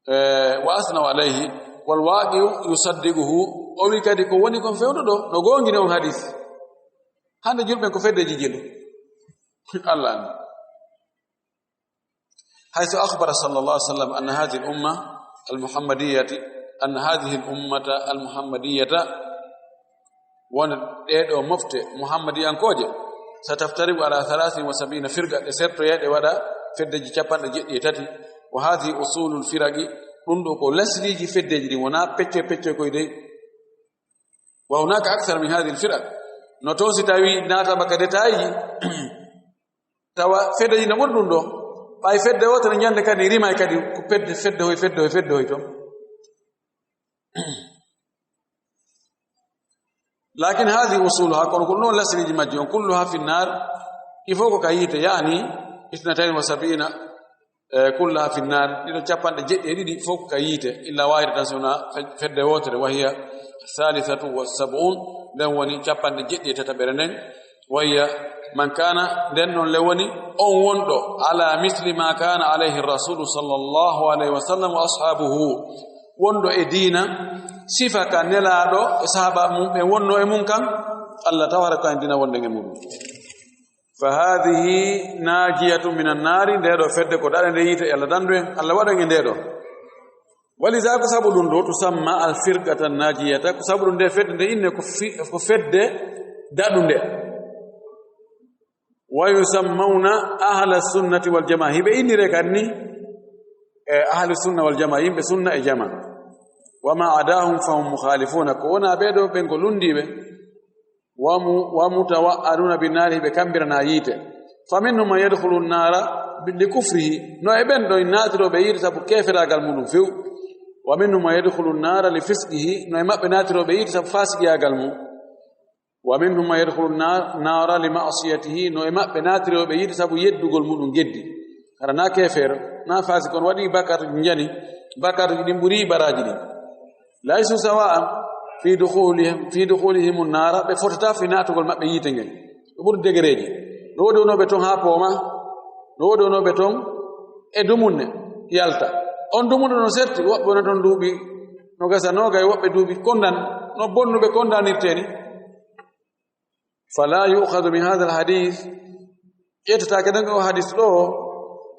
Eh, wa asnaw alayhi, wal waqi'u yusaddiquhu, o wi kadi ko woni kon fewndo ɗo, no goongini on hadis. Hannde julɓe ko feddeji jelu. Allah anndi. Haythu akhbara sallallahu alaihi wasallam anna hadhihi al umma al muhammadiyyati, anna hadhihi al ummata al muhammadiyata, won ɗee ɗoo mofte muhammadiyankooje, sataftariqu ala thalathin wa sab'ina firqa, ɗe sertoye, ɗe waɗa feddeji capanɗe jeɗɗi e tati. Wa hadhihi usulul firaqi, ɗum ɗo ko lasliiji feddeji ɗin, wonaa pecce pecce koy dey. Wa hunaka akthar min hadhihi al firaq. No to si tawi naatama ka détail ji, tawa feddeji no ɓuri ɗum ɗo. Ɓay fedde wootere ñande kadi rimay kadi ko fedde, fedde hoy, fedde hoy, fedde hoy ton. Lakin hadhihi usuluha, kono ko ɗum ɗon lasliiji majji on, kulluha fi nnar, il faut ko ka yiite, yani ithnatayn wa sab'ina E, kullaha fi nnaar, ɗiɗo capanɗe jeɗɗi e ɗiɗi fof ka yiite, illa waahida tan, so wonaa fe-, fedde wootere, wa hiya thalithatu wa sab'un, nden woni capanɗe jeɗɗi e tataɓere nden, wa hiya man kaana, nden noon le woni on wonɗo, ala misli ma kaana alayhi rasulu sallallahu alayhi wa sallam wa ashaabuhu, wonɗo e diina, sifa ka Nelaaɗo e sahaaba mum ɓen wonno e mum kan, Allah tabaraka ko en dina wonde e muɗum. Fa haadihi naajiyatu min annaari, nde ɗo fedde ko daɗande yiite, Allah dandu en, Allah waɗan e nde ɗo. Walisa ko sabu ɗum ɗo, tusamma al firqata naajiyata, ko sabu ɗum nde fedde nde inne ko fi-, ko fedde daɗunde. Wa yusammawna ahla sunnati wal jamaa, hiɓe innire kan ni, e ahlu sunna wal jamaa, yimɓe sunna e jamaa. Wa ma adahum fahum mukhalifuna, ko wona ɓe ɗo ɓen ko lundiiɓe. Wa mu-, wa mutawa'aduna bin naari, ɓe kambirana yiite. Fa minhum man yadkhulu an-nara bi-, li kufrihi, no e ɓen ɗo naatiroɓe yiite sabu keferaagal muɗum few. Wa minhum man yadkhulu an-nara li fisqihi, no e maɓɓe naatiroɓe yiite sabu fasiqiyaagal mum. Wa minhum man yadkhulu an-na-, nara li ma'siyatihi, no e maɓɓe naatiroɓe yiite sabu yeddugol muɗum geddi. Hara na kefer, na fasiq, kono waɗi bakkaatuji njani, bakkaatuji ɗin ɓuri baraaji ɗin. Laysu sawa'an fi dukhulihim, fi dukhulihim an-nara, ɓe fotata fi naatugol maɓɓe yiite ngel. Ɓe ɓuri degereeji. No woodi wonooɓe ton haa pooma, no woodi wonooɓe ton e dumunne yalta. On dumunne no serti, woɓɓe wona ton duuɓi no gasa noogay, woɓɓe duuɓi kondan, no bonnuɓe kondanirtee ni. Fala yu'khadhu min hadha al-hadith, ƴettataake ɗon e o hadis ɗo,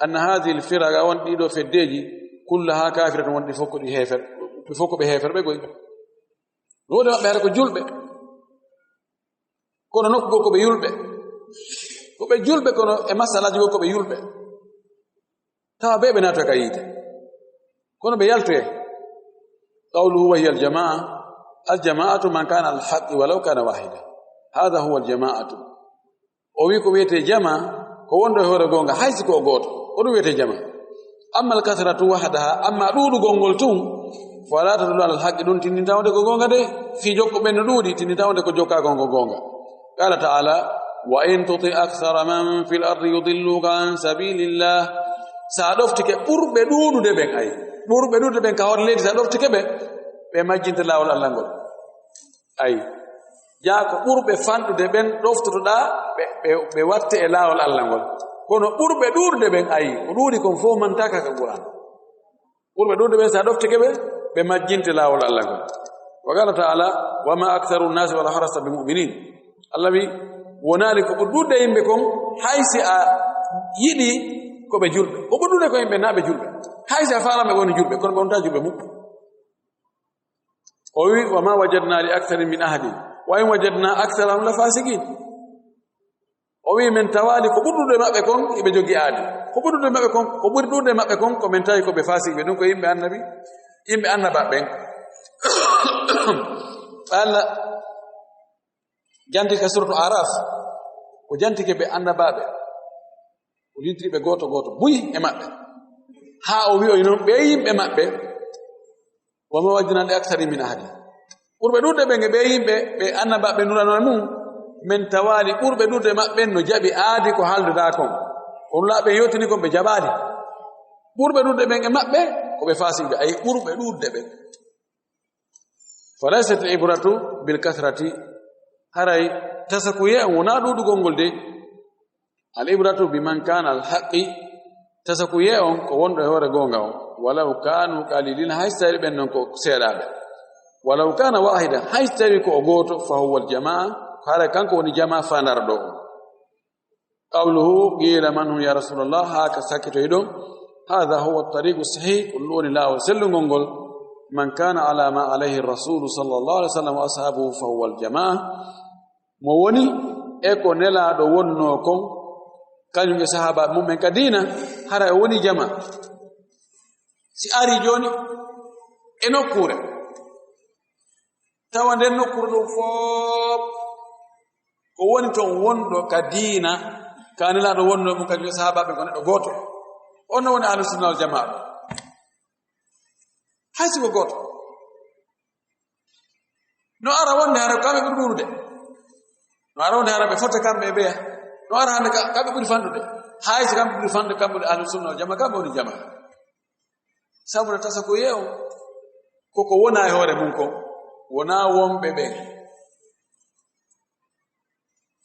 anna hadhihi al-firaqa, on ɗiɗo feddeeji, kullaha kafiratun, won ɗi fof ko ɗi heefer-, ɗi fof ko ɓe heeferɓe goy. Woodi maɓɓe hara ko julɓe, kono nokku goo ko ɓe yulɓe. Ko ɓe julɓe, kono e masalaaji goo ko ɓe yulɓe. Tawa ɓe ɓe naatoya ka yiite. Kono ɓe yaltoyay. Qawluhu wa hiya al-jamaa. Al-jamaatu man kaana ala al-haqqi walaw kaana waahida. Haadha huwa al-jamaatu. O wi'i ko wiyetee jamaa, ko wonɗo e hoore goonga, hay si ko o gooto. Ko ɗum wiyetee jamaa. Amma al-kasratu wahdaha, amma ɗuuɗugol ngol tun, fala tadullu ala al-haqqi, ɗum tinndintaa wonde ko goonga de. Fii jokkuɓe ɓen no ɗuuɗi, tinndintaa wonde ko jokkaaka on ko goonga. Qaala ta'ala, "Wa in tuti akthara man fil ardi yudilluka an sabilillah." Sa ɗoftike ɓurɓe ɗuuɗude ɓen, ay, ɓurɓe ɗuuɗude ɓen ka hoore leydi, sa ɗoftike ɓe, ɓe majjinte laawol Allah ngol. Ay, jaa ko ɓurɓe fanɗude ɓen ɗoftotoɗaa, ɓe, ɓe, ɓe watte e laawol Allah ngol. Kono ɓurɓe ɗuuɗude ɓen, ay, ko ɗuuɗi kon fof mantaaka ka Qur'an. Ɓurɓe ɗuuɗude ɓen, sa ɗoftike ɓe, ɓe majjinte laawol Allah ngol. Wa qaala ta'ala, "Wa ma aktharu nnasi walaw harasta bi mu'minin." Allah wi, wonaali ko ɓuri ɗuuɗude yimɓe kon, hay si a yiɗi ko ɓe julɓe. Ko ɓuri ɗuuɗude ko yimɓe naa ɓe julɓe. Hay si a faalaama ɓe woni julɓe, kono ɓe wontaa julɓe mum. O wi, "Wa ma wajadna li aktharihim min ahadin. Wa in wajadna aktharahum la fasiqin." O wi, "Men tawaali ko ɓuri ɗuuɗude maɓɓe kon, iɓe jogii aadi. Ko ɓuri ɗuuɗude maɓɓe kon, ko ɓuri ɗuuɗude maɓɓe kon, ko men tawi ko ɓe faasiqɓe. Ɗum ko yimɓe annabi, yimɓe annabaaɓe ɓen." Allah janti ka suratu Araf, o jantike ɓe annabaaɓe, o lintiri ɓe gooto gooto, buy e maɓɓe. Haa o wi'oy noon, ɓe yimɓe maɓɓe, "Wa ma wajadna li aktharihim min ahadin." Ɓurɓe ɗuuɗude ɓen e ɓe yimɓe, ɓe annabaaɓe nulano e mum, men tawaali ɓurɓe ɗuuɗude maɓɓe no jaɓi aadi ko haalduɗaa kon. Ko nulaaɓe yewtini kon ɓe jaɓaali. Ɓurɓe ɗuuɗude ɓen e maɓɓe, ko ɓe faasiqɓe, ay ɓurɓe ɗuuɗude ɓen. Falaysat al-ibratu bil kathrati, haray tasakuyee on wonaa ɗuuɗugol ngol de. Al-ibratu biman kaana al haqqi, tasakuyee on ko wonɗo e hoore goonga on. Walaw kaanu qalilin, hay so tawi ɓen non ko seeɗaaɓe. Walaw kaana waahidan, hay so tawi ko o gooto, fa huwa al jamaa, haray kanko woni jamaa faandaaro ɗo on. Qawluhu, qiila man hum ya Rasulallah, haa ka sakkitoyi ɗon, haadha huwa at-tariqu sahih, ko ɗum woni laawol sellungol ngol, man kaana ala ma alayhi rasulu sallallahu alayhi wa sallam wa ashaabuhu fa huwa al-jamaa, mo woni e ko Nelaaɗo wonnoo kon, kañum e sahaabaaɓe mum en ka diina, hara o woni jamaa. Si ari jooni e nokkuure, tawa nden nokkuure ɗum fof ko woni toon wonɗo ka diina, ka Nelaaɗo wonnoo mum, kañum e sahaabaaɓe ko neɗɗo gooto. On no woni Ahlu Sunna wal Jamaa ɗo. Hay si ko gooto. No ara wonde hara ko kamɓe ɓuri ɗuuɗude. No ara wonde hara ɓe fotta kamɓe e ɓeya. No ara hannde ka, kamɓe ɓuri fanɗude. Hay so kamɓe ɓuri fanɗude, kamɓe woni ahlu sunna wal jamaa, kamɓe woni jamaa. Sabu na tasa ko yeewo, koko wona e hoore mum kon, wona wonɓe ɓen.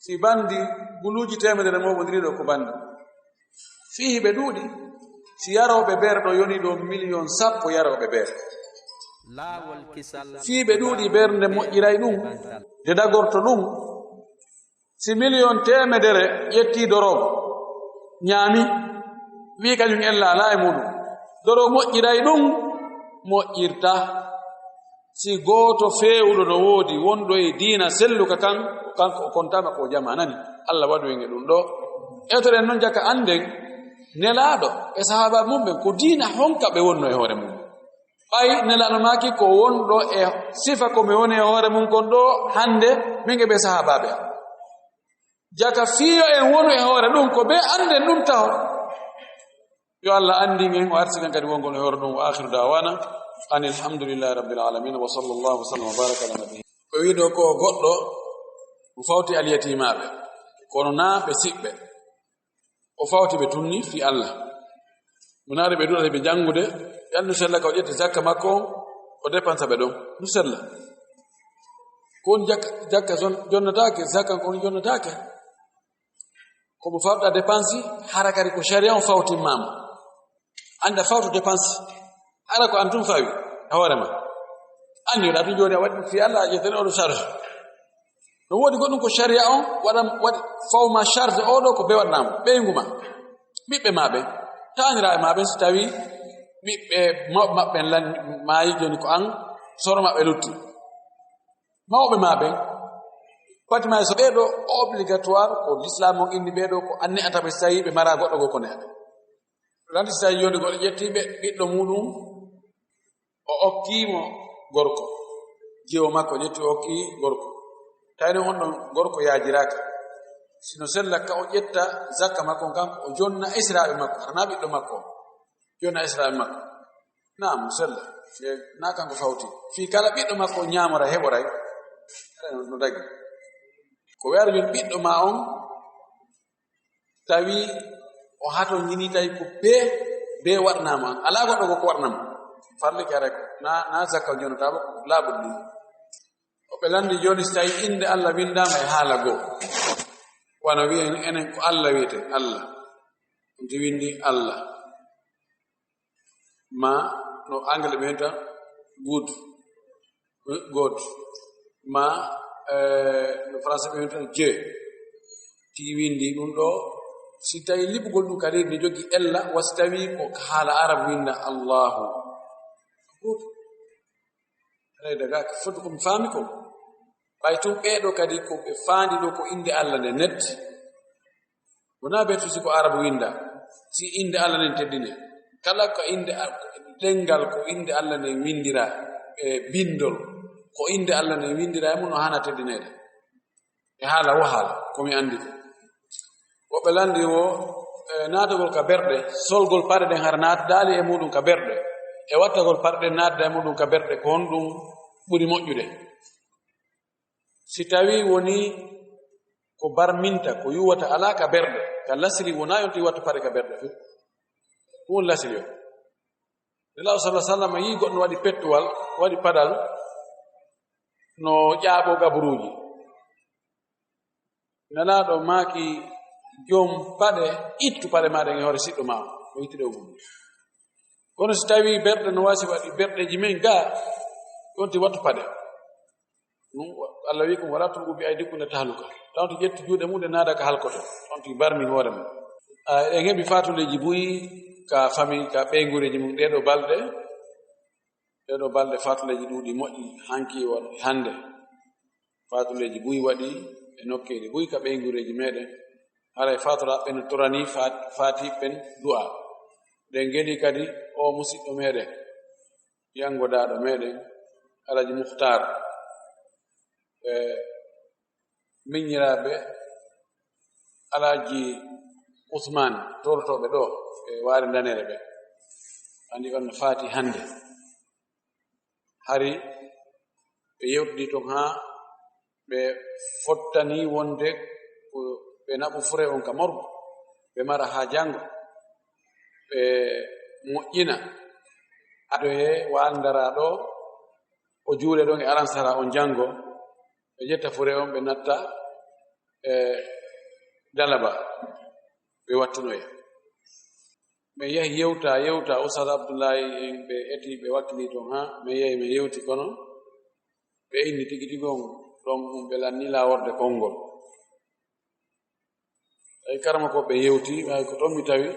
Si bandi guluuji teemedere moɓondiri ɗo ko bandi. Fii ɓe ɗuuɗi, si yarooɓe beer ɗo yoni ɗo miliyon sappo yarooɓe beer. Laawol kisal. Fii ɓe ɗuuɗi beer nde moƴƴiray ɗum, nde dagorto ɗum. Si miliyon teemedere ƴetti dorob, ñaami, wii kañum ella alaa e muɗum. Dorob moƴƴiray ɗum, moƴƴirta. Si gooto feewuɗo no woodi, wonɗo e diina selluka kan, ko kanko o kontaama ko jamaa nani. Allah waɗu en e ɗum ɗo. Etoɗen noon jaka annden Nelaaɗo e sahaaba mum ɓen, ko diina honka ɓe wonno e hoore mum. Ɓay Nelaaɗo maaki ko wonɗo e sifa ko mi woni e hoore mum kon ɗo hannde, min e ɓe sahaabaaɓe am. Jaka fiyo en wonu e hoore ɗum, ko ɓe annden ɗum taho. Yo Allah anndin en, o arsikan kadi wongol e hoore ɗum. Wa akhiru da'wana anil hamdulillahi rabbil alamin. Wa sallallahu wa sallam wa baraka ala nabiyyi. Ko wiiɗo ko goɗɗo, o fawti alyatimaaɓe, kono naa ɓe siɓɓe. O fawti ɓe tunni fii Allah. Munaade ɓe duɗata ɓe janngude, yan no sella ka o ƴetta zakka makko on, o dépensa ɓe ɗon. No sella. Ko woni jakka, jakka jon-, jonnataake, zakka ko woni jonnataake. Ko mo fawta dépense, hara kadi ko sharia on fawtimmaama. Annda fawto dépense, hara ko an tun fawi, e hoore ma. Anniyoɗa tun jooni a waɗi ɗum fii Allah, a ƴettani oɗo charge. No woodi goɗɗum ko sharia on waɗan, waɗi fawma charge oɗo ko be waɗnamo, ɓeyngu ma, ɓiɓɓe ma ɓen, taaniraaɓe ma ɓen, si tawi ɓiɓɓe mawɓe maɓɓe lan maayi, jooni ko an soro maɓɓe lutti. Mawɓe ma ɓen, pati ma so ɓee ɗo obligatoire ko l'islam on inni ɓee ɗo ko an ne'ata ɓe si tawi ɓe mara goɗɗo goo ko ne'ata. Lan si tawi jooni goɗɗo ƴetti ɓe ɓiɗɗo muɗum, o okki mo gorko. Jiwo makko ƴetti o okki gorko. Tawi noon on ɗon gorko yaajiraaka. Sino sella ka o ƴetta zakka makko on kanko, o jonna esiraaɓe makko, hara naa ɓiɗɗo makko on. Jonna esiraaɓe makko. Naam, sella. Naa kanko fawti. Fii kala ɓiɗɗo makko on ñaamora heɓoray. Hara no dagi. Ko weeru jooni ɓiɗɗo ma on, tawi o hato ñini tawi ko bee, bee waɗnaama. Alaa goɗɗo goo ko waɗnaama. Farli ke aray ko. Na, na zakka jonnotaama ko laaɓuɗi ɗin. O ɓe lanndi jooni si tawi innde Allah winndaama e haala goo. Wano wi'en enen ko Allah wi'ete, Allah. Nti winndi Allah. Ma no anglais ɓe wi'ata good, good. Ma, eh, no français ɓe wi'ata Dieu. Tigi winndi ɗum ɗo, si tawi liɓugol ɗum kadi ne jogi ella, wa si tawi ko haala arab winnda Allahu. Good. Haray daga ko foti ko mi faami ko. Ɓay tun ɓee ɗo kadi ko ɓe faandi ɗo ko innde Allah nde net. Wonaa ɓe tusi ko Arabu winnda. Si innde Allah nden teddine. Kala ko innde Al-, ɗemngal ko innde Allah nden winndira e binndol. Ko innde Allah nden winndira e mum no haana teddineede. E haala wo haala, ko mi anndi ko. Woɓɓe lanndi wo, e, naatagol ka berɗe, solgol paɗe ɗen hara naatdaali e muɗum ka berɗe. E wattagol paɗe ɗen naatda e muɗum ka berɗe, ko honɗum ɓuri moƴƴude? Si tawi woni ko barminta, ko yuwata alaa ka berɗe, ka lasiri wonaa yonti wattu paɗe ka berɗe fu. Ɗum woni lasiri o. Nelaaɗo sallallahu alaihi wasallam yii goɗɗo waɗi pettuwal, waɗi paɗal, no ƴaaɓo gaburuuji. Nelaaɗo maaki, "Jom paɗe, ittu paɗe maaɗa e hoore siɗɗo maa o, o itti ɗe o gumi." Kono si tawi berɗe no waasi waɗi berɗeeji men gaa, yonti wattu paɗe. Ɗum, Allah wi'i ko, "Wala tulqu bi aydikum ila tahluka." Tawto ƴetti juuɗe mum ɗe naada ka halkoto. Tawto barmi hoore mum. A, eɗen heɓi faatuleeji buy ka fami, ka ɓeynguureeji mum ɗee ɗoo balɗe. Ɗee ɗoo balɗe faatuleeji ɗuuɗi moƴƴi hanki wano e hannde. Faatuleeji buy waɗi e nokkeeli buy ka ɓeynguureeji meɗen. Haray faatoraaɓe no torani faat-, faatiiɓe ɓen du'a. Ɗen ngeli kadi o musiɗɗo meɗen, yanngodaaɗo meɗen, Alaji Muhtar. E miñiraaɓe Alaaji Usmaan, torotooɓe ɗoo e Waare Ndanere ɓe. Anndi on no faati hannde. Hari ɓe yewtidi ton haa ɓe fottani wonde ko ɓe naɓu fure on ka morgu, ɓe mara haa janngo, ɓe moƴƴina, adoye waandara ɗo, o juule ɗon e alansara on janngo, ɓe ƴetta fure on, ɓe natta e dalaba, ɓe wattinoya. Min yahi yewta, yewta, Ustaz Abdullahi en ɓe eti, ɓe wakkili ton haa min yahi, min yewti, kono ɓe inni tigi tigi on ɗon, ɗum ɓe lanni laaworde konngol. Tawi karamokooɓe yewti, ɓay ko toon mi tawi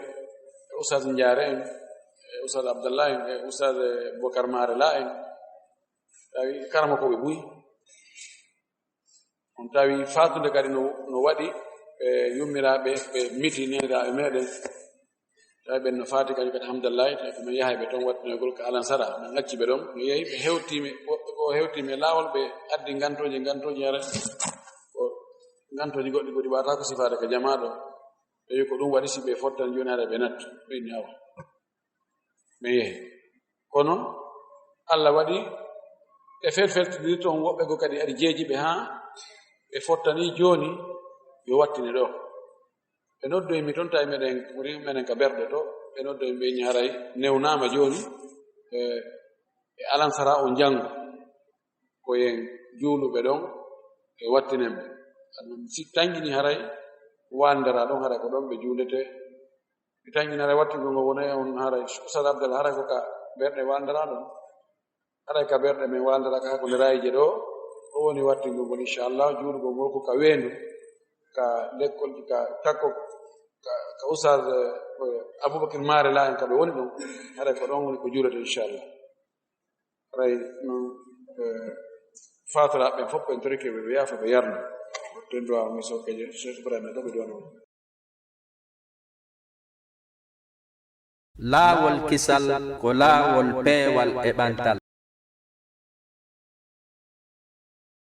e Ustaz Njaare en, e Ustaz Abdallah en, e Ustaz Bokar Maare La en, tawi karamokooɓe buy. On tawi faatunde kadi no, no waɗi e yummiraaɓe, ɓe miti neeniraaɓe meeɗen. Tawi ɓen no faati kadi, kadi, alhamdulillahi, tawi ko min yahay ɓe toon wattinoygol ka alansara, min acci ɓe ɗon, mi yehi, ɓe hewti mi, woɓɓe ko hewti mi e laawol, ɓe addi ngantooji, ngantooji hara ko ngantooji goɗɗi, goɗɗi waawata ko sifaade ka jamaa ɗo. Tawi ko ɗum waɗi, si ɓe fottan jooni hara ɓe nattu, ɓe inni awa. Min yehi. Kono Allah waɗi ɓe felfeltidiri toon, woɓɓe goo kadi ari jeeji ɓe haa ɓe fottani jooni yo wattine ɗo. Ɓe noddoyi mi toon, tawi meɗen, minen ka Berɗe to, ɓe noddoyi ɓe inni haray newnaama jooni, e, e alansara on janngo, ko yen juuluɓe ɗon e wattinen ɓe. Ɗum si tanƴini haray waandara ɗon, haray ko ɗon ɓe juuletee. Mi tanƴini haray wattingol ngol wonay on haray Ustaz Abdallah, haray ko ka Berɗe waandara ɗon. Haray ka Berɗe men waandara ka hakkunde Raayije ɗo, o woni wattingol ngol, inchallah, juulugol ngol ko ka Weendu, ka lekkolji, ka takko, ka, ka Ustaz, eh, Abubakar Maare La en ka ɓe woni ɗon. Haray ko ɗon woni ko juulata, inchallah. Haray noon, eh, faatoraaɓe ɓen fof, en torike ɓe, ɓe yaafa, ɓe yarna. Ten duwaa mi sokkeje, Cheikh Ibrahima ɗo ɓe duwano. Laawol kisal ko laawol peewal e ɓantal.